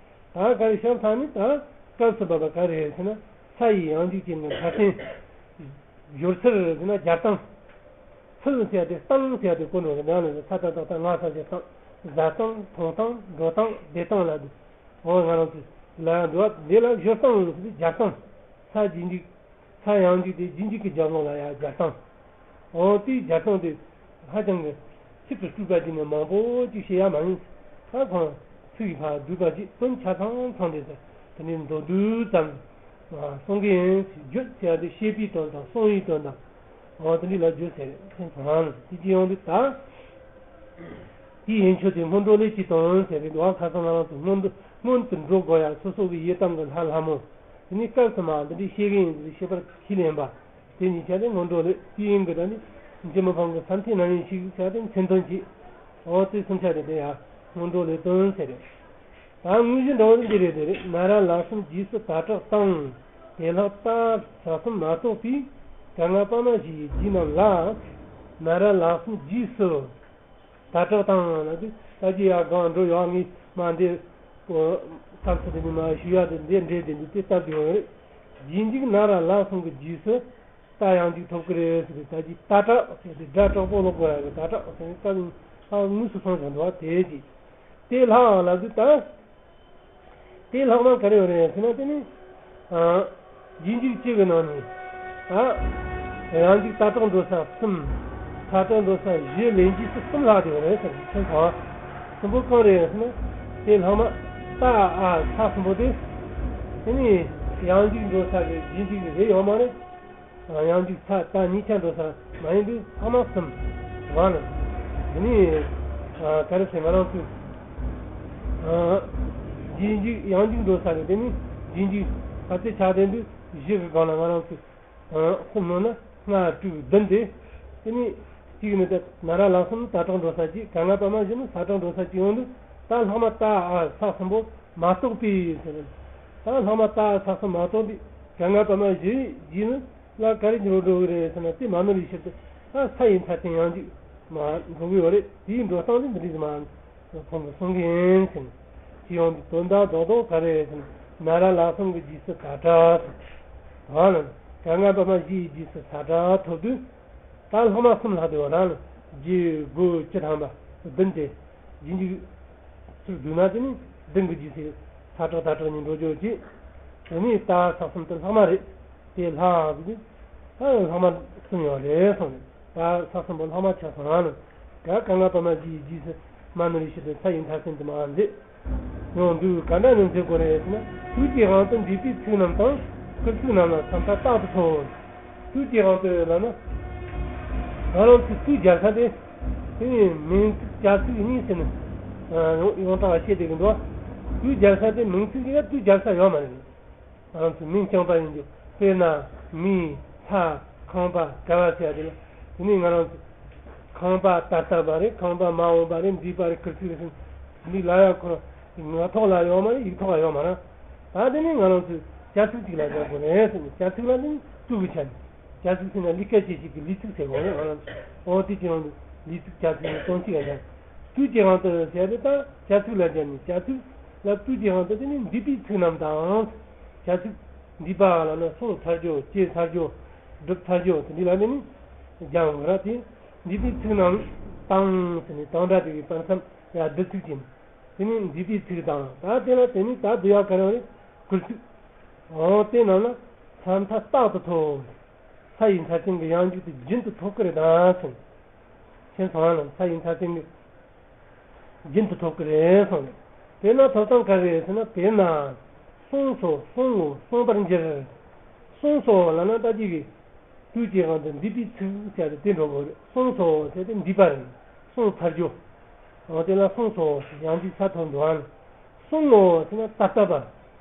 ད་ག་རེ་ཕྱག་འཚལ་ནས་ད་སྐབས་སུ་བབ་པ་ག་རེ་རེད་ཟེར་ན། ས་ཡི་ཡང་འཇིག་ཅན་གྱི་མཐའ་རྟེན། སྦྱོར་ཚུལ་ཟེར་ན་སྦྱར་སྟངས། ཚུལ་ཟེར་ཏེ་སྟངས་ཟེར་ཏེ་གོ་འགྲོ་གི་འདྲ་ལ་ས་ད་ད་ད་ང་ས་ཟེར་སྟངས། བཟའ་སྟངས། འཐུང་སྟངས། འགྲོ་སྟངས། བསྡད་སྟངས་ལ་འདུག་འོ་ང་རང་ཚོ་ལ་འགྲོ་བ་འདི་ལ་སྦྱོར་སྟངས་ཟེར་སྦྱར་སྟངས། ས་རྗེས་འཇིག་ས་ཡང་འཇིག་དེ་རྗེས་འཇིག་གི་རྒྱབ་ལོགས་ལ་ཡང་སྦྱར་སྟངས། འོ་དེའི་སྦྱར་སྟངས་དེ་ཧ་ཅང་གི་ཚིག་གི་སྤྲུལ་པ་ཅིག་ནི་མང་པོ་ཅིག་བཤད་ཡ་མ་ཡིན། ད་ཁོང་ཚིག་གི་ཕར་བསྡུས་པ་ཅིག་དོན་ཆ་ཚང་ཚང་དེ་ཟེར་དེ་ནི་མདོར་བསྡུས་ཙམ་གསུང་གི་ཡིན། བརྗོད་ཟེར་ཡ་དེ་བཤད་པའི་དོན་དང་གསུང་བའི་དོན་དང་། འོ་དེ་འདྲ་ལ་བརྗོད་ཟེར་རེད། ཁྱེད་ཚོ་རང་ལ་དེ་ཅི་ཡོང་དུས་ད། དེའི་ཡན་ཆོད་དེ་སྔོན་འགྲོ་ལས་ཅི་དང་ཟེར་རེད་བ། ཁ་སང་ང་རང་ཚོ་སྔོན་འགྲོ་སྔོན་དུ་འགྲོ་དགོས་ཡ་སོ་སོ་གི་ཡི་དམ་གྱི་ལྷ་ལྷ་མོ། དེ་ནི་སྐབས་སུ་མ་འདི་འདྲའི་བཤད་ཀྱི་ཡིན་ཟེར་ཤེས་པར་ཁས་ལེན་པ། དེ་གཉིས་ཆ་དེ་སྔོན་འགྲོ་ལས་དེའི་ཡིན་གྱི་ད་ནི་འཇུ་མི་ཕམ་གྱི་ས་མཐའི་རྣམ་དབྱེ་ཞིག་ཆ་དེ་མཚན་དོན་གྱིས། འོ་དེ་གསུམ་ཆ་དེ་དེ་ཡ་སྔོན་འགྲོ་ལས་དོན་ཟེར་རེད། ད་དངོས་གཞི་འདྲ་བོ་འདི་རེད་དེ་རེད། ན་ར་ལ་གསུམ་རྗེས་སུ་ད་དྲག་དང་། དེ་ལྷག་ཏ་ས་གསུམ་མ་གཏོགས་པའི་ག་ང་པ་མ་བཞི་ཡི་རྗེས་རྣམས་ལ། ན་ར་ལ་གསུམ་རྗེས་སུ། ད་དྲག་དང་ལ་དེ་ད་ཅི་ཡ་གང་འགྲོ་ཡོང་ངས་མ་འདི། སྐབས་སུ་དེ་ནི་མ་ཞུ་ཡ་དེ་འདི་འདྲེ་དེ་འདི་དེ་ལྟར་དུ་ཡོང་རེད། རྗེས་འཇིག་ན་ར་ལ་གསུམ་གྱི་རྗེས་སུ། ད་ཡང་འཇིག་ཐོབ་ཀྱི་རེད་ཟེར་ཏེ་ད་ཅི་ད་དྲག་ཟེར་ཏེ་སྒྲ་དྲག་པོ་ལོག་དགོས་ཡ་གི་ད་དྲག་ཟེར་ནས་སྐབས་ནི་ཨ་དངོས་སུ་སོང་ཀྱང་འགྲོ་བ་དེ་ཅི། དེ་ལྷག་ལ་དུ་ད། དེ་ལྷག་མ་ག་རེ་ཡོད་རེད་ཟེར་ན་དེ་ནི། ཨ། རྗེས་འཇིག་སྤྱི་གི་ནང་ནས། ཨ། ཡང་འཇིག་ད་དྲག་འགྲོ་ས་གསུམ། ད་དྲག་འགྲོ་ས་བཞི་ལེན་རྗེས་སུ་གསུམ་ལྷག་དེ་ཡོད་རེད་ཟེར་ཁྱོད་ཚོ། གསུམ་པོ་གང་རེད་ཟེར་ན། དེ་ལྷག་མ། ད་ཨ་ས་གསུམ་པོ་དེ། དེ་ནི། ཡང་འཇིག་འགྲོ་ས་གི་རྗེས་འཇིག་རེད་ཡོད་མ་རེད། ཡང་འཇིག་ས་ད་གཉིས་ཆ་འགྲོ་ས་མ་ཡིན་དུས་ལྷག་མ་གསུམ། བ་ན། དེ་ནས་ག་རེ་ཟེར་ང་རང་ཚོས། རྗེས་འཇིག་ཡང་འཇིག་འགྲོ་ས་གི་དེ་ནས་རྗེས་འཇིག་ཕལ་ཆེར་ཆགས་དེ་འདུག་བཞི་གི་སྒང་ལ་ང་རང་ཚོས། གསུམ་ནང་ན་ལྔ་དྲུག་བདུན་ཏེ། དེ་ནས་གཅིག་ནི་དེ་ན་ར་ལ་གསུམ་ད་དྲག་འགྲོ་ས་གཅིག་ག་ང་པ་མ་བཞི་ནི་ས་དྲག་འགྲོ་ས་གཅིག་ཡོང་དུས་ད་ལྷག་མ་ད་ཨ་ས་གསུམ་པོ་མ་གཏོགས་པའི་ཟེར། ད་ལྷག་མ་ད་ཨ་ས་གསུམ་མ་གཏོགས་པའི་ག་ང་པ་མ་བཞི་བཞི་ནི་ལ་ག་རེ་འགྲོ་འགྲོ་གི་རེད་ཟེར་ན་དེ་མ་ནོར་བའི་ཕྱིར་དུ་ད་ས་ཡི་མཐའ་རྟེན་ཡང་འཇིག་མ་འགྲོ་གི་ཡོད་རེད། དེའི་འགྲོ་སྟངས་དེ་འདི་འདྲ་ཞིག་མ། ཁོང་གིས་གསུང་གི་ཡིན་ཟེར་ནས། སྤྱི་ཡོངས་ཀྱི་དོན་དག་རྡོག་རྡོག་ག་རེ་ཟེར་ན་ན་ར་ལ་གསུམ་གྱི་རྗེས་སུ་ད་དྲག་ཟེར། འོ་ན་ག་ང་པ་མ་བཞི་ཡི་རྗེས་སུ་ད་དྲག་ཐོབ་དུས། ད་ལྷག་མ་གསུམ་ལྷག་དུས་འོ་ན་ལ་བརྒྱད་དགུ་བཅུ་ཐམ་པ་བདུན་ཏེ། རྗེས་འཇིག་ཚུར་བསྡུས་ན་དེ་ནི་བདུན་གྱི་རྗེས་སུ་ད་དྲག་ད་དྲག་གཉིས་འགྲོ་རྒྱུ་གཅིག་དེ་ནི་ད་ས་གསུམ་དུ་ལྷག་མ་རེད། དེ་ལྷག་གི་ད་ལྷག་མ་གསུམ་ཡོད་རེད་གསུངས་རེད། ད་ས་གསུམ་པོ་ལྷག་མ་ཆགས་སོང་ང་ནི། ག་ག་ང་པ་མ་བཞི་ཡི་རྗེས་སུ་མ་ནོར་བའི་ཕྱིར་དུ་ས་ཡི་མཐའ་སྲིན་དུ་མ་འདི། ཡོང་དུས་ག་འདྲ་ནས་འཛིན་དགོས་རེད་ཟེར་ན། དུས་ཀྱི་དབང་དུ་འདས་པའི་ཚིག་རྣམས་དང་སྐུལ་ཚིག་རྣམས་ལ་ས་མཐའ་རྟག་ཏུ་ཐོབ། དུས་ཀྱི་དབང་དུ་ལབ་ན། ང་རང་ཚོའི་དུས་སྦྱར་ས་དེ། དེ་ནི་མིང་ཚིག་བྱ་ཚིག་གཉིས་ཟེར་ནས། ཡོངས་གྲགས་བཤད་བསྡད་ཀྱི་འདུག་དུས་སྦྱར་ས་དེ་མིང་ཚིག་གཉིས་ཀ་དུས་སྦྱར་ས་ཡོད་མ་རེད། ང་རང་ཚོ་མིང་རྐྱང་པ་ཡིན་རྒྱུ། དཔེར་ན་མི། ལྷ། ཁང་པ། ག་བ་ཟེར་ཡ་དེ་ལ། དེ་ནས་ང་རང་ཚོ་ཁང་པ་ད་ལྟ་བ་རེད། ཁང་པ་མ་འོངས་པ་རེད། འདས་པ་རེད། སྐུལ་ཚིག་རེད་ཟེར། འདི་ལ་ཡ་ཁོ་ངག་ཐོག་ལ་ཡོད་མ་རེད། ཡིག་ཐོག་ལ་ཡོད་མ་རེད། ད་དེ་ནས་ང་རང་ཚོས་བྱ་ཚིག་ཅིག་ལ་སྦྱར་དགོས་རེད་ཟེར་ནས། བྱ་ཚིག་ལ་ནི་དུས་ཀྱི་ཆ་ནས། བྱ་ཚིག་ཟེར་ན་ལས་ཀ་བྱེད་བྱེད་ཀྱི་ལས་ཚིག་ཟེར་དགོས་རེད། ང་རང་ཚོ་འོ་དེ་ཀྱི་ནང་དུ་ལས་ཚིག་བྱ་ཚིག་ནི་དོན་གཅིག་ལ་སྦྱར། དུས་ཀྱི་དབང་དུ་ཟེར་དེ་ད་བྱ་ཚིག་ལ་སྦྱར་ནས། བྱ་ཚིག་ལ་དུས་ཀྱི་དབང་དུ་དེ་ནི་འདས་པའི་ཚིག་རྣམས་དང་། བྱ་ཚིག་འདས་པ་ལབ་ན་སོང་ཚར་རྒྱུ། བྱས་ཚར་རྒྱུ། བསྒྲུབས་ཚར་རྒྱུ་དེ་འདྲ་ལ་ནི་སྦྱར་དགོས་ར། དེ་འདས་པའི་ཚིག་རྣམས་དང་ཟེར་ནས་དང་སྒྲ་དེ་གི་བར་མཚམས་ཡ་བསྡུ་ཚིག་ཅན། དེ་ནི་འདས་པའི་ཚིག་དང་། ད་དེ་ལ་དེ་ནི་ད་བསྡུ་ཡག་ག་རེ་རེད། སྐུལ་ཚིག་འོ་དེ་རྣམས་ལ་ས་མཐའ་རྟག་ཏུ་ཐོབ། ས་ཡི་མཐའ་རྟེན་གྱི་ཡང་འཇིག་དེ་རྒྱུན་དུ་ཐོབ་ཀྱི་རེད་ད་ཟེར། མཁྱེན་སོང་ང་ལ། ས་ཡི་མཐའ་རྟེན་གྱི་རྒྱུན་དུ་ཐོབ་ཀྱི་རེད་གསུངས་རེད། དེས་ན་ཐོབ་སྟངས་ག་རེ་རེད་ཟེར་ན། དེས་ན་གསུངས་སོ། གསུང་ངོ། གསུངས་པར་འགྱུར། གསུངས་སོ་ལབ་ན་ད་ཅི་གི་དུས་ཀྱི་དབང་དུ་འདས་པའི་ཚིག་ཟེར་ཏེ་དེ་འགྲོ་དགོས་རེད། གསུངས་སོ་ཟེར་ཏེ་འདས་པ་རེད། གསུངས་ཚར་རྒྱུ། འོ་དེ་ལ་གསུངས་སོ་ཡང་འཇིག་ས་ཐོབ་འགྲོ་བ་ནི། གསུང་ངོ་ཟེར་ན་ད་ལྟ་བ།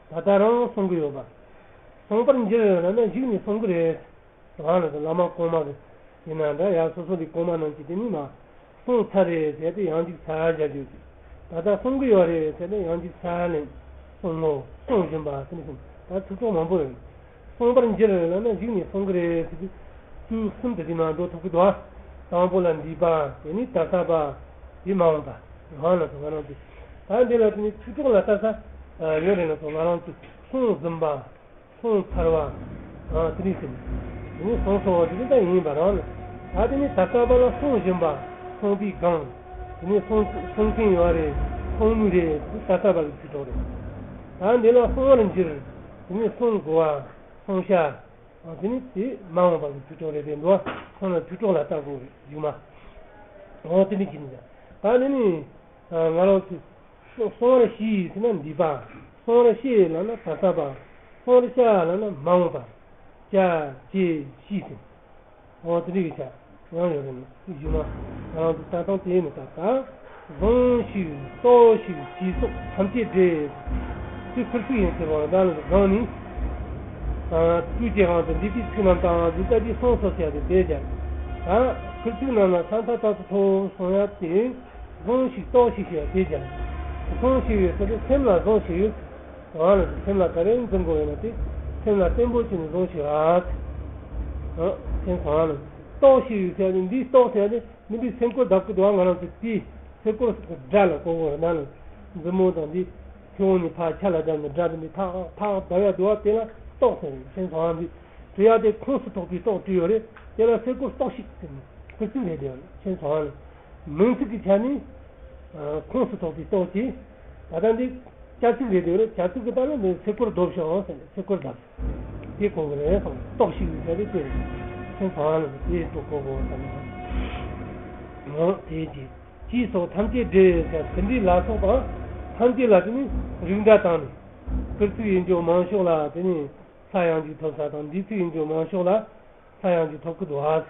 ད་ལྟ་རང་གསུང་གི་ཡོད་པ། གསུངས་པར་འགྱུར་ལབ་ན་གཞུག་ནས་གསུང་གི་རེད། རང་ལ་བླ་མ་གོང་མ་གི་ཡིན་ན་འདྲ། ཡ་སོ་སོ་ལས་གོང་མ་རྣམས་ཀྱིས་དེ་ནི་མ་གསུངས་ཚར་རེད་ཟེར་ཏེ་ཡང་འཇིག་ས་སྦྱར་རྒྱུ་དེ། ད་ལྟ་གསུང་གི་ཡོད་རེད་ཟེར་ཏེ་ཡང་འཇིག་ས་ལེན། གསུང་ངོ་། གསུང་བཞིན་པ་ཟེར་ནས་གསུང་། ད་ཚིག་གྲོགས་མང་པོ་ཡོད། གསུངས་པར་འགྱུར་ལབ་ན་གཞུག་ནས་གསུང་གི་རེད་ཟེར་དུས་དུས་གསུམ་དུ་དེ་ནང་འགྲོ་ཐུབ་ཀྱི་འདུག་དང་པོ་ལ་འདས་པ། དེ་ནས་ད་ལྟ་བ། དེ་མ་འོངས་པ། ཡང་ལ་སོགས་ང་རང་ཚོས། ད་འདི་ལ་དེ་ནས་ཚིག་གྲོགས་ལ་ལྟ་ས་ཡོད་རེད་ལ་སོགས་ང་རང་ཚོས་གསུངས་ཟིན་པ། གསུངས་ཚར་བ། དེ་ནས་ཟིན། དེ་ནས་གསུངས་སོང་བ་དེ་ནི་ད་ཡིན་པ་རང་ལ། ད་དེ་ནས་ད་ལྟ་བ་ལ་གསུང་བཞིན་པ། གསུང་པའི་སྒང་། དེ་ནས་གསུང་གསུང་མཁན་ཡོད་རེད། གསུང་མུས་རེད། དེ་ད་ལྟ་བ་གི་ཚིག་གྲོགས་རེད། ད་འདི་ལ་གསུང་བར་འགྱུར། དེ་ནས་གསུང་དགོས་པ། གསུང་བྱ། དེ་ནི་དེ་མ་འོངས་པ་གི་ཚིག་གྲོགས་རེད་དེ་འདུག་ཁོང་ལ་ཚིག་གྲོགས་ལ་ལྟ་དགོས་རེད་གཞུག་མ། འོ་དེ་ནི་གྱིས་ནི། ད་དེ་ནི་ང་རང་ཚོས། གསུང་བར་བྱའི་ཟེར་ན་འདས་པ། གསུང་བར་བྱེད་ལབ་ན་ད་ལྟ་བ། གསུང་བར་བྱ་ལབ་ན་མ་འོངས་པ། བྱ། བྱེད། བྱའི་ཟེར། འོ་དེ་འདྲ་གི་ཆ་ཡང་ཡོད་རེད་ནི་གཞུག་མ། ང་རང་ཚོ་ལྟ་སྟངས་དེ་ནི་ད་ལྟ། བཟུང་ཞིག་རྟོགས་ཤིག་ཅེས་སོགས་ཐམས་ཅད་འགྲེ། དེ་ཁུར་ཚིག་ཡིན་ཟེར་བ་ལ་ད་ནི་བཟང་ནི། དུས་ཀྱི་དབང་དུ་འདས་པའི་ཚིག་རྣམས་དང་ལུས་རྟགས་ཀྱིས་གསུངས་སོ་ཟེར་ཏེ་དེ་སྦྱར། ད་ཁུར་ཚིག་རྣམས་ལ་ས་མཐའ་རྟག་ཏུ་ཐོབ་གསུང་ཡ་དེ། བཟུང་ཞིག་རྟོགས་ཤིག་ཞེས་དེ་སྦྱར། བཟུང་ཞིག་ཡོད་ཟེར་ཏེ་སེམས་ལ་བཟུང་ཞིག་ཡོད། གང་ལ་སེམས་ལ་ག་རེ་འཛིན་དགོས་ཡོད་ན་དེ་སེམས་ལ་བརྟན་པོ་བྱས་ནས་བཟུང་ཞིག་ཨ། སེམས་གང་ལ་རྟོགས་ཤིག་ཡོད་ཟེར་ཏེ་འདི་རྟོགས་ཟེར་ཏེ་མི་འདི་སེམས་ཁུར་བརྡབ་ཀྱི་འདུག་ང་རང་ཚོ་དེ་སེམས་ཁུར་སྒྲ་ལ་གོ་དགོས་རེད་ན་ལ། མཛུབ་མོ་དང་འདི་ཁྱེད་འོང་ནས་ཕར་ཆ་ལ་བརྡབ་ནས་སྒྲ་དེ་འདི་ཐག་ཐག་བརྡབ་ཡ་འདུག་བ་དེ་ལ་རྟོགས་ཟེར་སེམས་གང་ལ་འདི་བྲི་ཡ་དེ་ཁོངས་སུ་གཏོགས་པའི་རྟོགས་བྲིས་ཡོད་རེད། དེ་ལ་སེམས་ཁུར་རྟོགས་ཤིག་ཟེར་ནས་ཁུར་ཚིག་རེད་དེ་སེམས་གང་ལ། མིང་ཚིག་གི་ཆ་ནས། ཁོངས་སུ་གཏོགས་པའི་རྟོགས་ཀྱིས། ད་ལྟ་འདི་བྱ་ཚིག་རེད་དེ་རེད། བྱ་ཚིག་གི་ལྟར་ན་འདི་སེམས་ཁུར་རྡོབ་ཤོག་ཟེར་ནས་སེམས་ཁུར་བརྡབ། དེ་གོ་གི་རེད་སོང་རྟོགས་ཤིག་ཡིན་ཟེར་ཏེ་དེ་རེད། སེམས་གང་ལ་དེ་རྟོགས་གོ་གོ་ཟེར་ནས། འོ་དེ་ཅི་ཅི་སོགས་ཐམས་ཅད་འགྲེ་ཟེར་དེ་འདྲའི་ལ་སོགས་པ་ཐམས་ཅད་ལ་དེ་ནི་རིགས་འདྲ་བཏང་ནས་ཁུར་ཚིག་ཡིན་རྒྱུ་མང་ཤོས་ལ་དེ་ནི། ས་ཡང་ཅིག་ཐོབ་ས་དང་འདི་ཚིག་ཡིན་རྒྱུ་མང་ཤོས་ལ་ས་ཡང་ཅིག་ཐོབ་ཀི་འདུག་ཨ།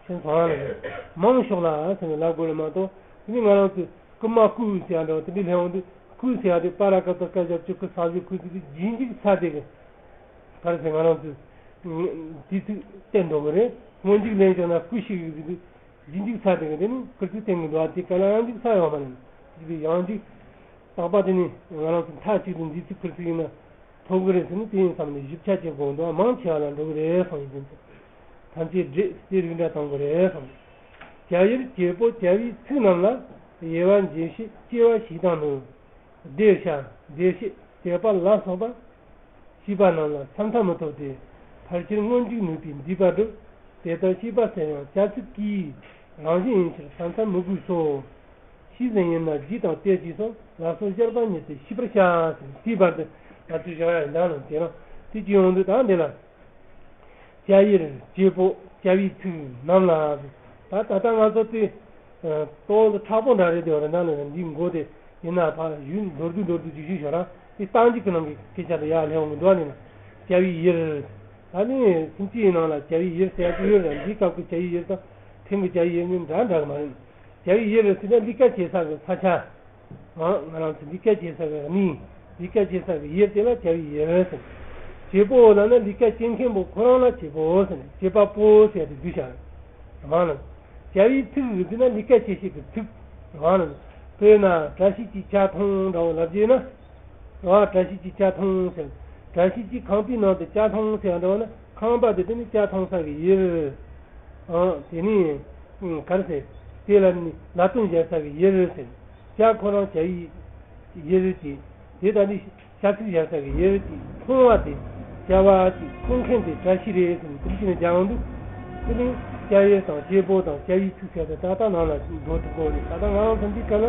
ཁྱེད་ཚོ་ཧང་ལ་མང་ཤོས་ལ་ཟེར་ནས་ལབ་དགོས་རེད་མ་གཏོགས་དེ་ནི་ང་རང་ཚོས་རྐུན་མ་རྐུ་ཟེར་ཡ་འདྲ་བ་དེ་འདྲའི་ལྷན་དབང་དུ་རྐུ་ཟེར་ཡ་དེ་པ་ར་ཀ་ཏ་སྐད་ཆ་བཅུ་ཁུ་ས་བཅུ་ཁུ་ཚིག་དེ་རྗེས་འཇུག་ས་དེ་གི་ག་རེ་ཟེར་ང་རང་ཚོས་དེ་ཚིག་བསྟན་འགྲོ་གི་རེད། སྔོན་འཇུག་ལེན་བྱུང་ན་རྐུ་ཞིག་གི་ཚིག་དེ། རྗེས་འཇུག་ས་དེ་ག་དེ་ནི་ཁུར་ཚིག་བསྟན་གྱི་འདུག་ཨ། དེ་ག་ལ་ཡང་འཇུག་ས་ཡོད་མ་རེད། དེ་ཡང་འཇུག་རྟག་པ་དེ་ནི་ང་རང་ཚོ་མཐའ་གཅིག་ཏུ་འདི་ཚིག་ཁུར་ཚིག་ཡིན་ན་ཐོབ་གི་རེད་ཟེར་ནས་དེ་ཡིན་བསམ་ནས་ཞིབ་ཆ་བྱེད་དགོས་འདུག་ཨ། མང་ཆེ་བ་ལ་འགྲོ་གི་རེད་གསུངས་ཡིན་དུས་ཐམས་ཅད་འདྲེས་དེ་རིགས་འདྲ་གཏོང་གི་རེད་གསུངས། རྒྱ་ཡིར་བྱེད་པོ་རྒྱ་བའི་ཚིག་རྣམས་ལ་དབྱེ་བ་འབྱེད་ཤེས་སྐྱེ་བ་ཞིག་དང་ནི། བདེ་བྱ་བདེ་བྱེད་དད་པ་ལ་སོགས་པ། ཤེས་པ་རྣམས་ལ་ས་མཐའ་མི་ཐོབ་སྟེ། ཕལ་ཆེར་སྔོན་འཇུག་ནུས་པའི་མདུད་པ་སྒྲུབ། དེ་ལྟར་ཤེས་པ་སེམས་ཡང་བྱ་ཚིག་གི་རང་བཞིན་ཡིན་ཕྱིར་ས་མཐའ་མི་དགོས་སོ། ཤེས་ཟིན་ཡིན་ན་རྗེས་དང་དེ་རྗེས་སོགས་ལ་སོགས་བཤད་པ་ཉིད་དུ་ཤེས་པར་བྱ། ཟེར་དེའི་བར་དུ་ང་ཚོས་བཞག་ཡ་འདང་ལ་དེ་རང་དེ་ཅི་ཡོང་དུས་ད་འདི་ལ། རྒྱ་ཡིར་བྱེད་པོ་རྒྱ་བའི་ཚིག་རྣམས་ལ། ད་ད་ལྟ་ང་ཚོ་དེ་ཏོག་ཙམ་མཁྲེགས་པོ་འདྲ་རེད་དེ་རེད་ན་ལ་འདིའི་མགོ་དེ་ཡིན་ན་ཕ་ཡུལ་མདོར་བསྡུས་མདོར་བསྡུས་ཅིག་ཞུས་ཤོག་ར། དེ་རྟགས་འཇུག་གི་ནང་གི་སྐད་ཆ་དེ་ཡར་སླེབས་འོང་གི་འདུག་ཨ། ནི་ན་རྒྱ་བའི་ཡིར། ད་ནི་སེམས་ཅན་ཡི་ནང་ལ་རྒྱ་བའི་ཡིར་ཟེར་ཡ་ཅིག་ཡོད་རེད། འདིའི་སྐབས་ཀྱི་རྒྱ་བའི་ཡིར་དང་ཕྲན་གྱི་རྒྱ་བའི་ཡིར་གཉིས་འདྲ་འདྲ་གི་མ་རེད། རྒྱ་བའི་ཡིར་ཟེར་ན་ལས་ཀ་བྱེད་ས་གི་ས་ཆ། ང་ང་རང་ཚོ་ལས་ཀ་བྱེད་ས་གི་གནས། ལས་ཀ་བྱེད་ས་གི་ཡུལ་དེ་ལ་རྒྱ་བའི་ཡུལ་ཟེར། བྱེད་པོ་ལབ་ན་ལས་ཀ་བྱེད་མཁན་པོ་ཁོ་རང་ལ་བྱེད་པོ་ཟེར། བྱེད་པ་པོ་ཟེར་ཏེ་བསྡུས་བཞག་རང་ལ། རྒྱ་བའི་ཚིག་ཟེར་ན་ལས་ཀ་བྱེད་བྱེད་ཀྱི་ཚིག་རང་ལ། དཔེར་ན་བཀྲ་ཤིས་ཀྱིས་ཇ་འཐུང་འདྲ་བོ་ལབ་རྗེས་ན། རང་བཀྲ་ཤིས་ཀྱིས་ཇ་འཐུང་ཟེར། བཀྲ་ཤིས་ཀྱིས་ཁང་པའི་ནང་དུ་ཇ་འཐུང་ཟེར་འདྲ་བོ་ན་ཁང་པ་དེ་དེ་ནི་ཇ་འཐུང་ས་གི་ཡུལ། ཨང་དེ་ནི་ག་རེ་ཟེར། དེ་ལ་ནི་ལ་དོན་སྦྱར་ས་གི་ཡུལ་ཟེར། ཇ་ཁོ་རང་ཇ་ཡི་ཡུལ་གྱི། དེ་ལྟ་ནི་བྱ་ཚིག་སྦྱར་ས་གི་ཡུལ་གྱི་འཐུང་བ་དེ། བྱ་བ་དེ་འཐུང་མཁན་དེ་བཀྲ་ཤིས་རེད་ཟེར་ནས་དེ་འདྲ་བྱས་ནས་སྦྱར་འོང་དུས། དེ་ནི་ཇ་ཡི་དང་བྱེད་པོ་དང་བྱ་ཡི་ཚིག་ཟེར་ཏེ་ད་ལྟ་ནང་ལ་འགྲོ་ཐུབ་དགོས་རེད། ད་ལྟ་ང་རང་ཚོ་འདི་ག་ལ་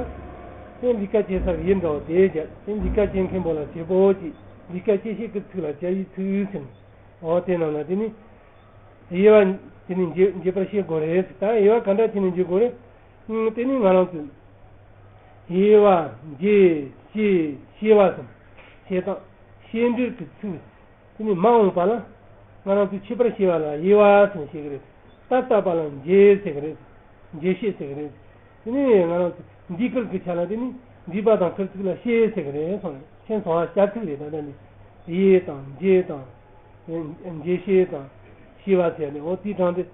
དེ་ལས་ཀ་བྱེད་ས་གི་ཡུལ་འདྲ་བོ་དེ་སྦྱར། དེ་ལས་ཀ་བྱེད་མཁན་པོ་ལ་བྱེད་པོ་གྱི། ལས་ཀ་བྱེད་ཤེས་ཀྱི་ཚིག་ལ་བྱ་ཡི་ཚིག་ཟེར་ནས། འོ་དེ་རྣམས་ལ་དེ་ནི། དབྱེ་བ་དེ་ནི་འབྱེད་འབྱེད་པར་ཤེས་དགོས་རེད། ད་དབྱེ་བ་ག་འདྲ་བྱས་ནས་འབྱེད་དགོས་རེད། ཨང་དེ་ནི་ང་རང་ཚོས། དབྱེ་བ་འབྱེད་ཤེས་ཤེས་པ་སམ། ཤེས་སྟངས་ཤེས་འདོད་ཀྱི་ཚིག་དེ་ནི་མ་འོངས་པ་ལ་ང་རང་ཚོས་ཤེས་པར་བྱེད་པ་ལ་དབྱེ་བ་སམ་ཞེས་ཀྱི་རེད། ད་ལྟ་བ་ལ་འབྱེད་ཟེར་གྱི་རེད། འབྱེད་ཤེས་ཟེར་གྱི་རེད། དེ་ནི་ང་རང་ཚོ་འདི་སྐོར་གྱི་ཆ་ལ་དེ་ནི་འདུས་པ་དང་ཁུར་ཚིག་ལ་ཤེས་ཟེར་གྱི་རེད་སོང་ནས་ཁྱེད་ཚོ་བ་སྐྱར་ཚིག་རེད། ད་ལྟ་ནི་དབྱེ་དང་འབྱེད་དང་། འབྱེད་ཤེས་དང་ཤེས་པ་ཟེར་ནས་འོ་དེའི་གྲངས་དེ།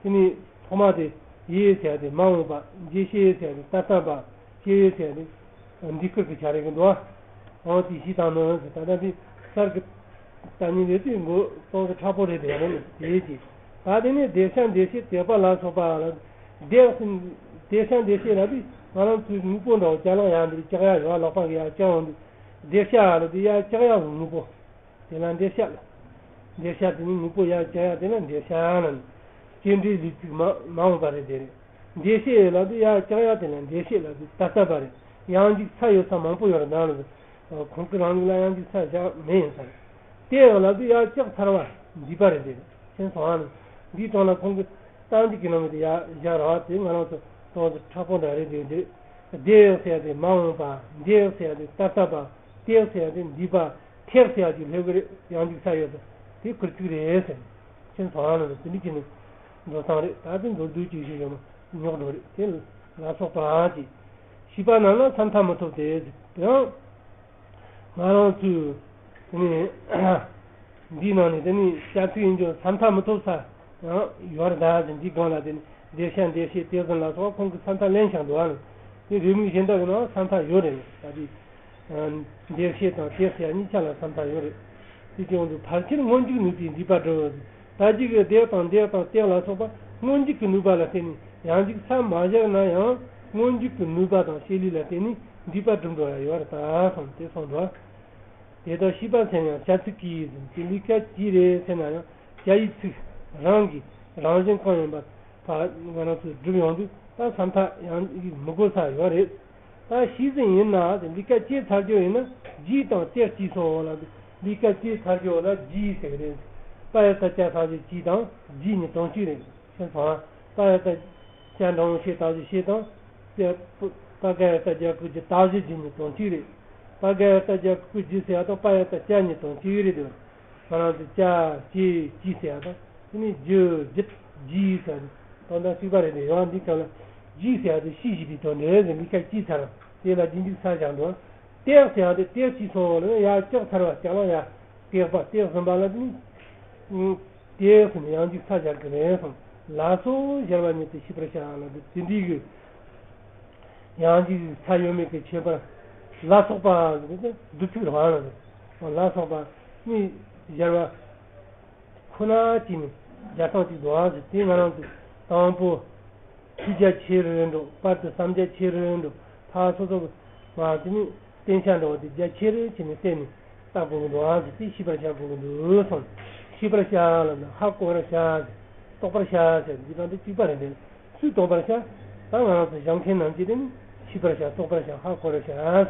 དེ་ནི་ཐོག་མ་དེ་དབྱེ་ཟེར་ཏེ་མ་འོངས་པ། འབྱེད་ཤེས་ཟེར་ཏེ་ད་ལྟ་བ། ཤེས་ཟེར་ཏེ་འདི་སྐོར་གྱི་ཆ་རེད་གི་འདུག་ཨ། འོ་དེ་ཤེས་དང་ནོན་ཟེར། ད་ལྟ་འདི་གསར་གྱི་ལྟ་ཉིན་རེད་དུས་མགོ་ཏོག་ཙམ་མཁྲེགས་པོ་རེད་དེ་ཡང་ནི་དེའི་ཀྱི། ད་དེ་ནི་བདེ་ཤ་འདེ་ཤེས་དད་པ་ལ་སོགས་པ་ལ། བདེ་བདེ་ཤ་འདེ་ཤེས་ལ་དུས་ང་རང་ཚོའི་དངོས་པོ་འདྲ་བོ་ཅ་ལག་ཡང་འདིར་ལྕགས་ཡ་ཡོད་ལག་པ་གི་ཡ་ལྕགས་འོང་དུས། བདེ་ཤ་ལ་དུས་ཡ་ལྕགས་ཡ་དངོས་པོ། དེ་ལ་འདེ་ཤ་ལ། འདེ་ཤ་དེ་ནི་དངོས་པོ་ཡ་ལྕགས་ཡ་དེ་ལ་འདེ་ཤ་ལ་ནི། སྐྱེ་འབྲས་ལུས་ཚིག་མ་མ་འོངས་པ་རེད་དེ་རེད། འདེ་ཤེས་ལ་དུས་ཡ་ལྕགས་ཡ་དེ་ལ་འདེ་ཤེས་ལ་དུས་ད་ལྟ་བ་རེད། ཡང་འཇིག་ས་ཡོད་ས་མང་པོ་ཡོད་རེད་ན་ལ་དུས། ཁོང་གི་རང་ལུགས་ལ་ཡང་འཇིག་ས་བཞག་མེད་ཡིན་ས་རེད། དེ་ལ་དུས་ཡ་ལྕགས་ཚར་བ་འདི་པ་རེད་དེ་རེད། ཁྱེད་ཚོ་ཨ་ནི། འདིའི་གྲོང་ལ་ཁོང་གི་རྟགས་འཇིག་གི་ནང་གི་དེ་ཡ་བཞག་ར་བ་དེ་ང་རང་ཚོ་ཏོག་ཙམ་མཁྲེགས་པོ་འདྲ་རེད་དེ་འདི། བདེ་ཟེར་ཏེ་མ་འོངས་པ། འདེ་ཟེར་ཏེ་ད་ལྟ་བ། དེ་ཟེར་ཏེ་འདི་པ། ཐེག་ཟེར་ཡག་ཅིག་སླེབས་ཀྱི་རེད། ཡང་ཅིག་ས་ཡོད་ཟེར། དེ་ཁུར་ཚིག་རེད་ཟེར། ཁྱེད་ཚོ་ཨ་ནི་དེ་འདྲ་བྱས་ནས་འགྲོ་སྟངས་རེད། ད་དེ་མདོར་བསྡུས་ཅིག་ཞུས་ཡོད་ན་རྙོག་འགྲོ་རེད། དེ་ལ་སོགས་པ་ཅིག་ཤེས་པ་རྣམས་ལ་ས་མཐའ་མི་ཐོབ་སྟེ། དེ་ཡང་ང་རང་ཚོས་དེ་ནས་འདིའི་ནང་ནས་དེ་ནས་བྱ་ཚིག་ཡིན་རྒྱུ་ས་མཐའ་མི་ཐོབ་ས་ཡང་ཡོད་རེད། ད་དེ་འདིའི་སྒང་ལ་དེ་ནས་བདེ་ཤ་འདེ་ཤེས་དེ་ཙམ་ལ་སོགས་ཁོང་གིས་ས་མཐའ་ལེན་བཞག་འདུག་ཨ་ནི། དེ་རེའུ་མིག་གཞན་དག་གི་ནང་ས་མཐའ་ཡོད་རེད། ད་དེ། འདེ་ཤེས་དང་དེག་ཟེར་ཡ་གཉིས་ཆ་ལ་ས་མཐའ་ཡོད་རེད། དེ་ཀྱང་དུ་ཕལ་ཆེར་སྔོན་འཇུག་ནུས་པའི་མདུད་པ་སྒྲུབ། ད་ཅིག་གི་བདེག་དང་འདེག་དང་དེག་ལ་སོགས་པ་སྔོན་འཇུག་གི་ནུས་པ་ལ་བརྟེན་ནས་ཡང་འཇུག་ས་མ་བཞག་ན་ཡང་སྔོན་འཇུག་གི་ནུས་པ་དང་བྱེད་ལས་ལ་བརྟེན་ནས་མདུད་པ་སྒྲུབ་འགྲོ་ཡ་ཡོད་རེད། ད་སོང་དེ་སོང་འགྲོ། དེ་ལྟར་ཤེས་པ་མཚན་ཡང་བྱ་ཚིག་གིས་ཟིན་གྱི་ལས་ཀ་ཅི་རེད་ཟེར་ན་ཡང་བྱ་ཡི་ཚིག་རང་གི་རང་བཞིན་གང་ཡིན་པ་ཕར་ང་རང་ཚོས་སྒྲུབ་ཡོང་དུས་ད་ས་མཐའ་ཡང་མི་དགོས་ས་ཡོད་རེད། ད་ཤེས་ཟིན་ཡིན་ན་དེ་ལས་ཀ་བྱས་ཚར་རྒྱུ་ཡིན་ན་རྗེས་དང་དེག་ཅེས་སོགས་ལ་ལས་ཀ་བྱས་ཚར་རྒྱུ་ལ་རྗེས་ཟེར་གི་རེད། པ་ཡ་བཏགས་པ་ཅ་ས་བཞི་ཅེས་དང་རྗེས་གཉིས་དོན་གཅིག་རེད། ཁྱེད་ཚོ་པ་ཡ་བཏགས་པ་ཅ་འགྲེང་བུ་ཤེས་བཏགས་བཞི་ཤེས་དང་། པ་ག་ཡ་བཏགས་པ་རྒྱ་གུ་རྒྱུ་བཏགས་བཞི་རྗེས་གཉིས་དོན་གཅིག་རེད། པ་ག་ཡ་བཏགས་པ་རྒྱ་གུ་གུ་རྒྱུ་ཟེར་ཡ་དང་པ་ཡ་བཏགས་པ་ཅ་གཉིས་དོན་གཅིག་རེད་དོ། ང་རང་ཚོ་ཅ་ཅེ་ཅི་ཟེར་ཡ་དང་། དེ་ནས་ཇི་ཇིད་ཇི་ཟེར་ཡ་དེ་དོན་དག་གཅིག་པ་རེད་དེ། ཡང་འདི་སྐབས་ལ་ཇི་ཟེར་ཡ་དེ་ཤི་ཞིག་དེ་དོན་འགྲེལ་ཟེར། འདི་སྐབས་ཅི་ཚར་བ་དེ་ལ་རྗེས་འཇུག་ས་བཞག་འགྲོ། སྟེགས་ཟེར་ཡ་དེ་སྟེགས་ཅི་སོང་ལ་ཡ་ལྕགས་ཚར་བ་ལྕགས་ལ་ཡ་སྟེགས་པ་སྟེགས་ཟིན་པ་ལ་དེ་ནི་སྟེགས་ཟེར་ནས་ཡང་འཇུག་ས་བཞག་གི་རེད་སོང་། ལ་སོགས་སྦྱར་བ་ཉིད་དུ་ཤེས་པར་བྱ་ལ་དེ་དེ་འདྲའི་གི། ཡང་ཅིག་ས་ཡོད་མེད་ཀྱི་ཁྱད་པར། ལ་སོགས་པ་ཟེར་ཏེ་བསྡུ་ཚིག་རེད་བ་ལ་རེད། ལ་སོགས་པ་ནི་སྦྱར་བ་ཁོ་ན་ཅིག་ནི་སྦྱར་སྟངས་ཅིག་འདུག་ཨ་ཟེར། དེ་ང་རང་ཚོ་དང་པོ་ཚིགས་བརྒྱད་ཆེ་རུ་འགྲོ། བར་དུ་སུམ་བརྒྱད་ཆེ་རུ་འགྲོ། ཕར་སོ་སོ་མ་དེ་ནི་བསྟན་བྱ་འདྲ་བོ་དེ་བརྒྱད་ཆེ་རུ་བྱས་ནས་བསྟན་ནས་བཏགས་དགོས་ཀྱི་འདུག་ཨ་ཟེར། དེ་ཤེས་པར་བྱ་དགོས་ཀྱི་འདུག་གསུངས། ཤེས་པར་བྱ་ལ་ཧ་གོ་བར་བྱ་ཟེར། རྟོགས་པར་བྱ་ཟེར། འདི་དང་འདི་གཅིག་པ་རེད་དེ། སུས་རྟོགས་པར་བྱ། ད་ང་རང་ཚོ་སྦྱང་མཁན་རྣམས་ཀྱིས་དེ་ནི་ཤེས་པར་བྱ། རྟོགས་པར་བྱ། ཧ་གོ་བར་བྱ་ཟེར།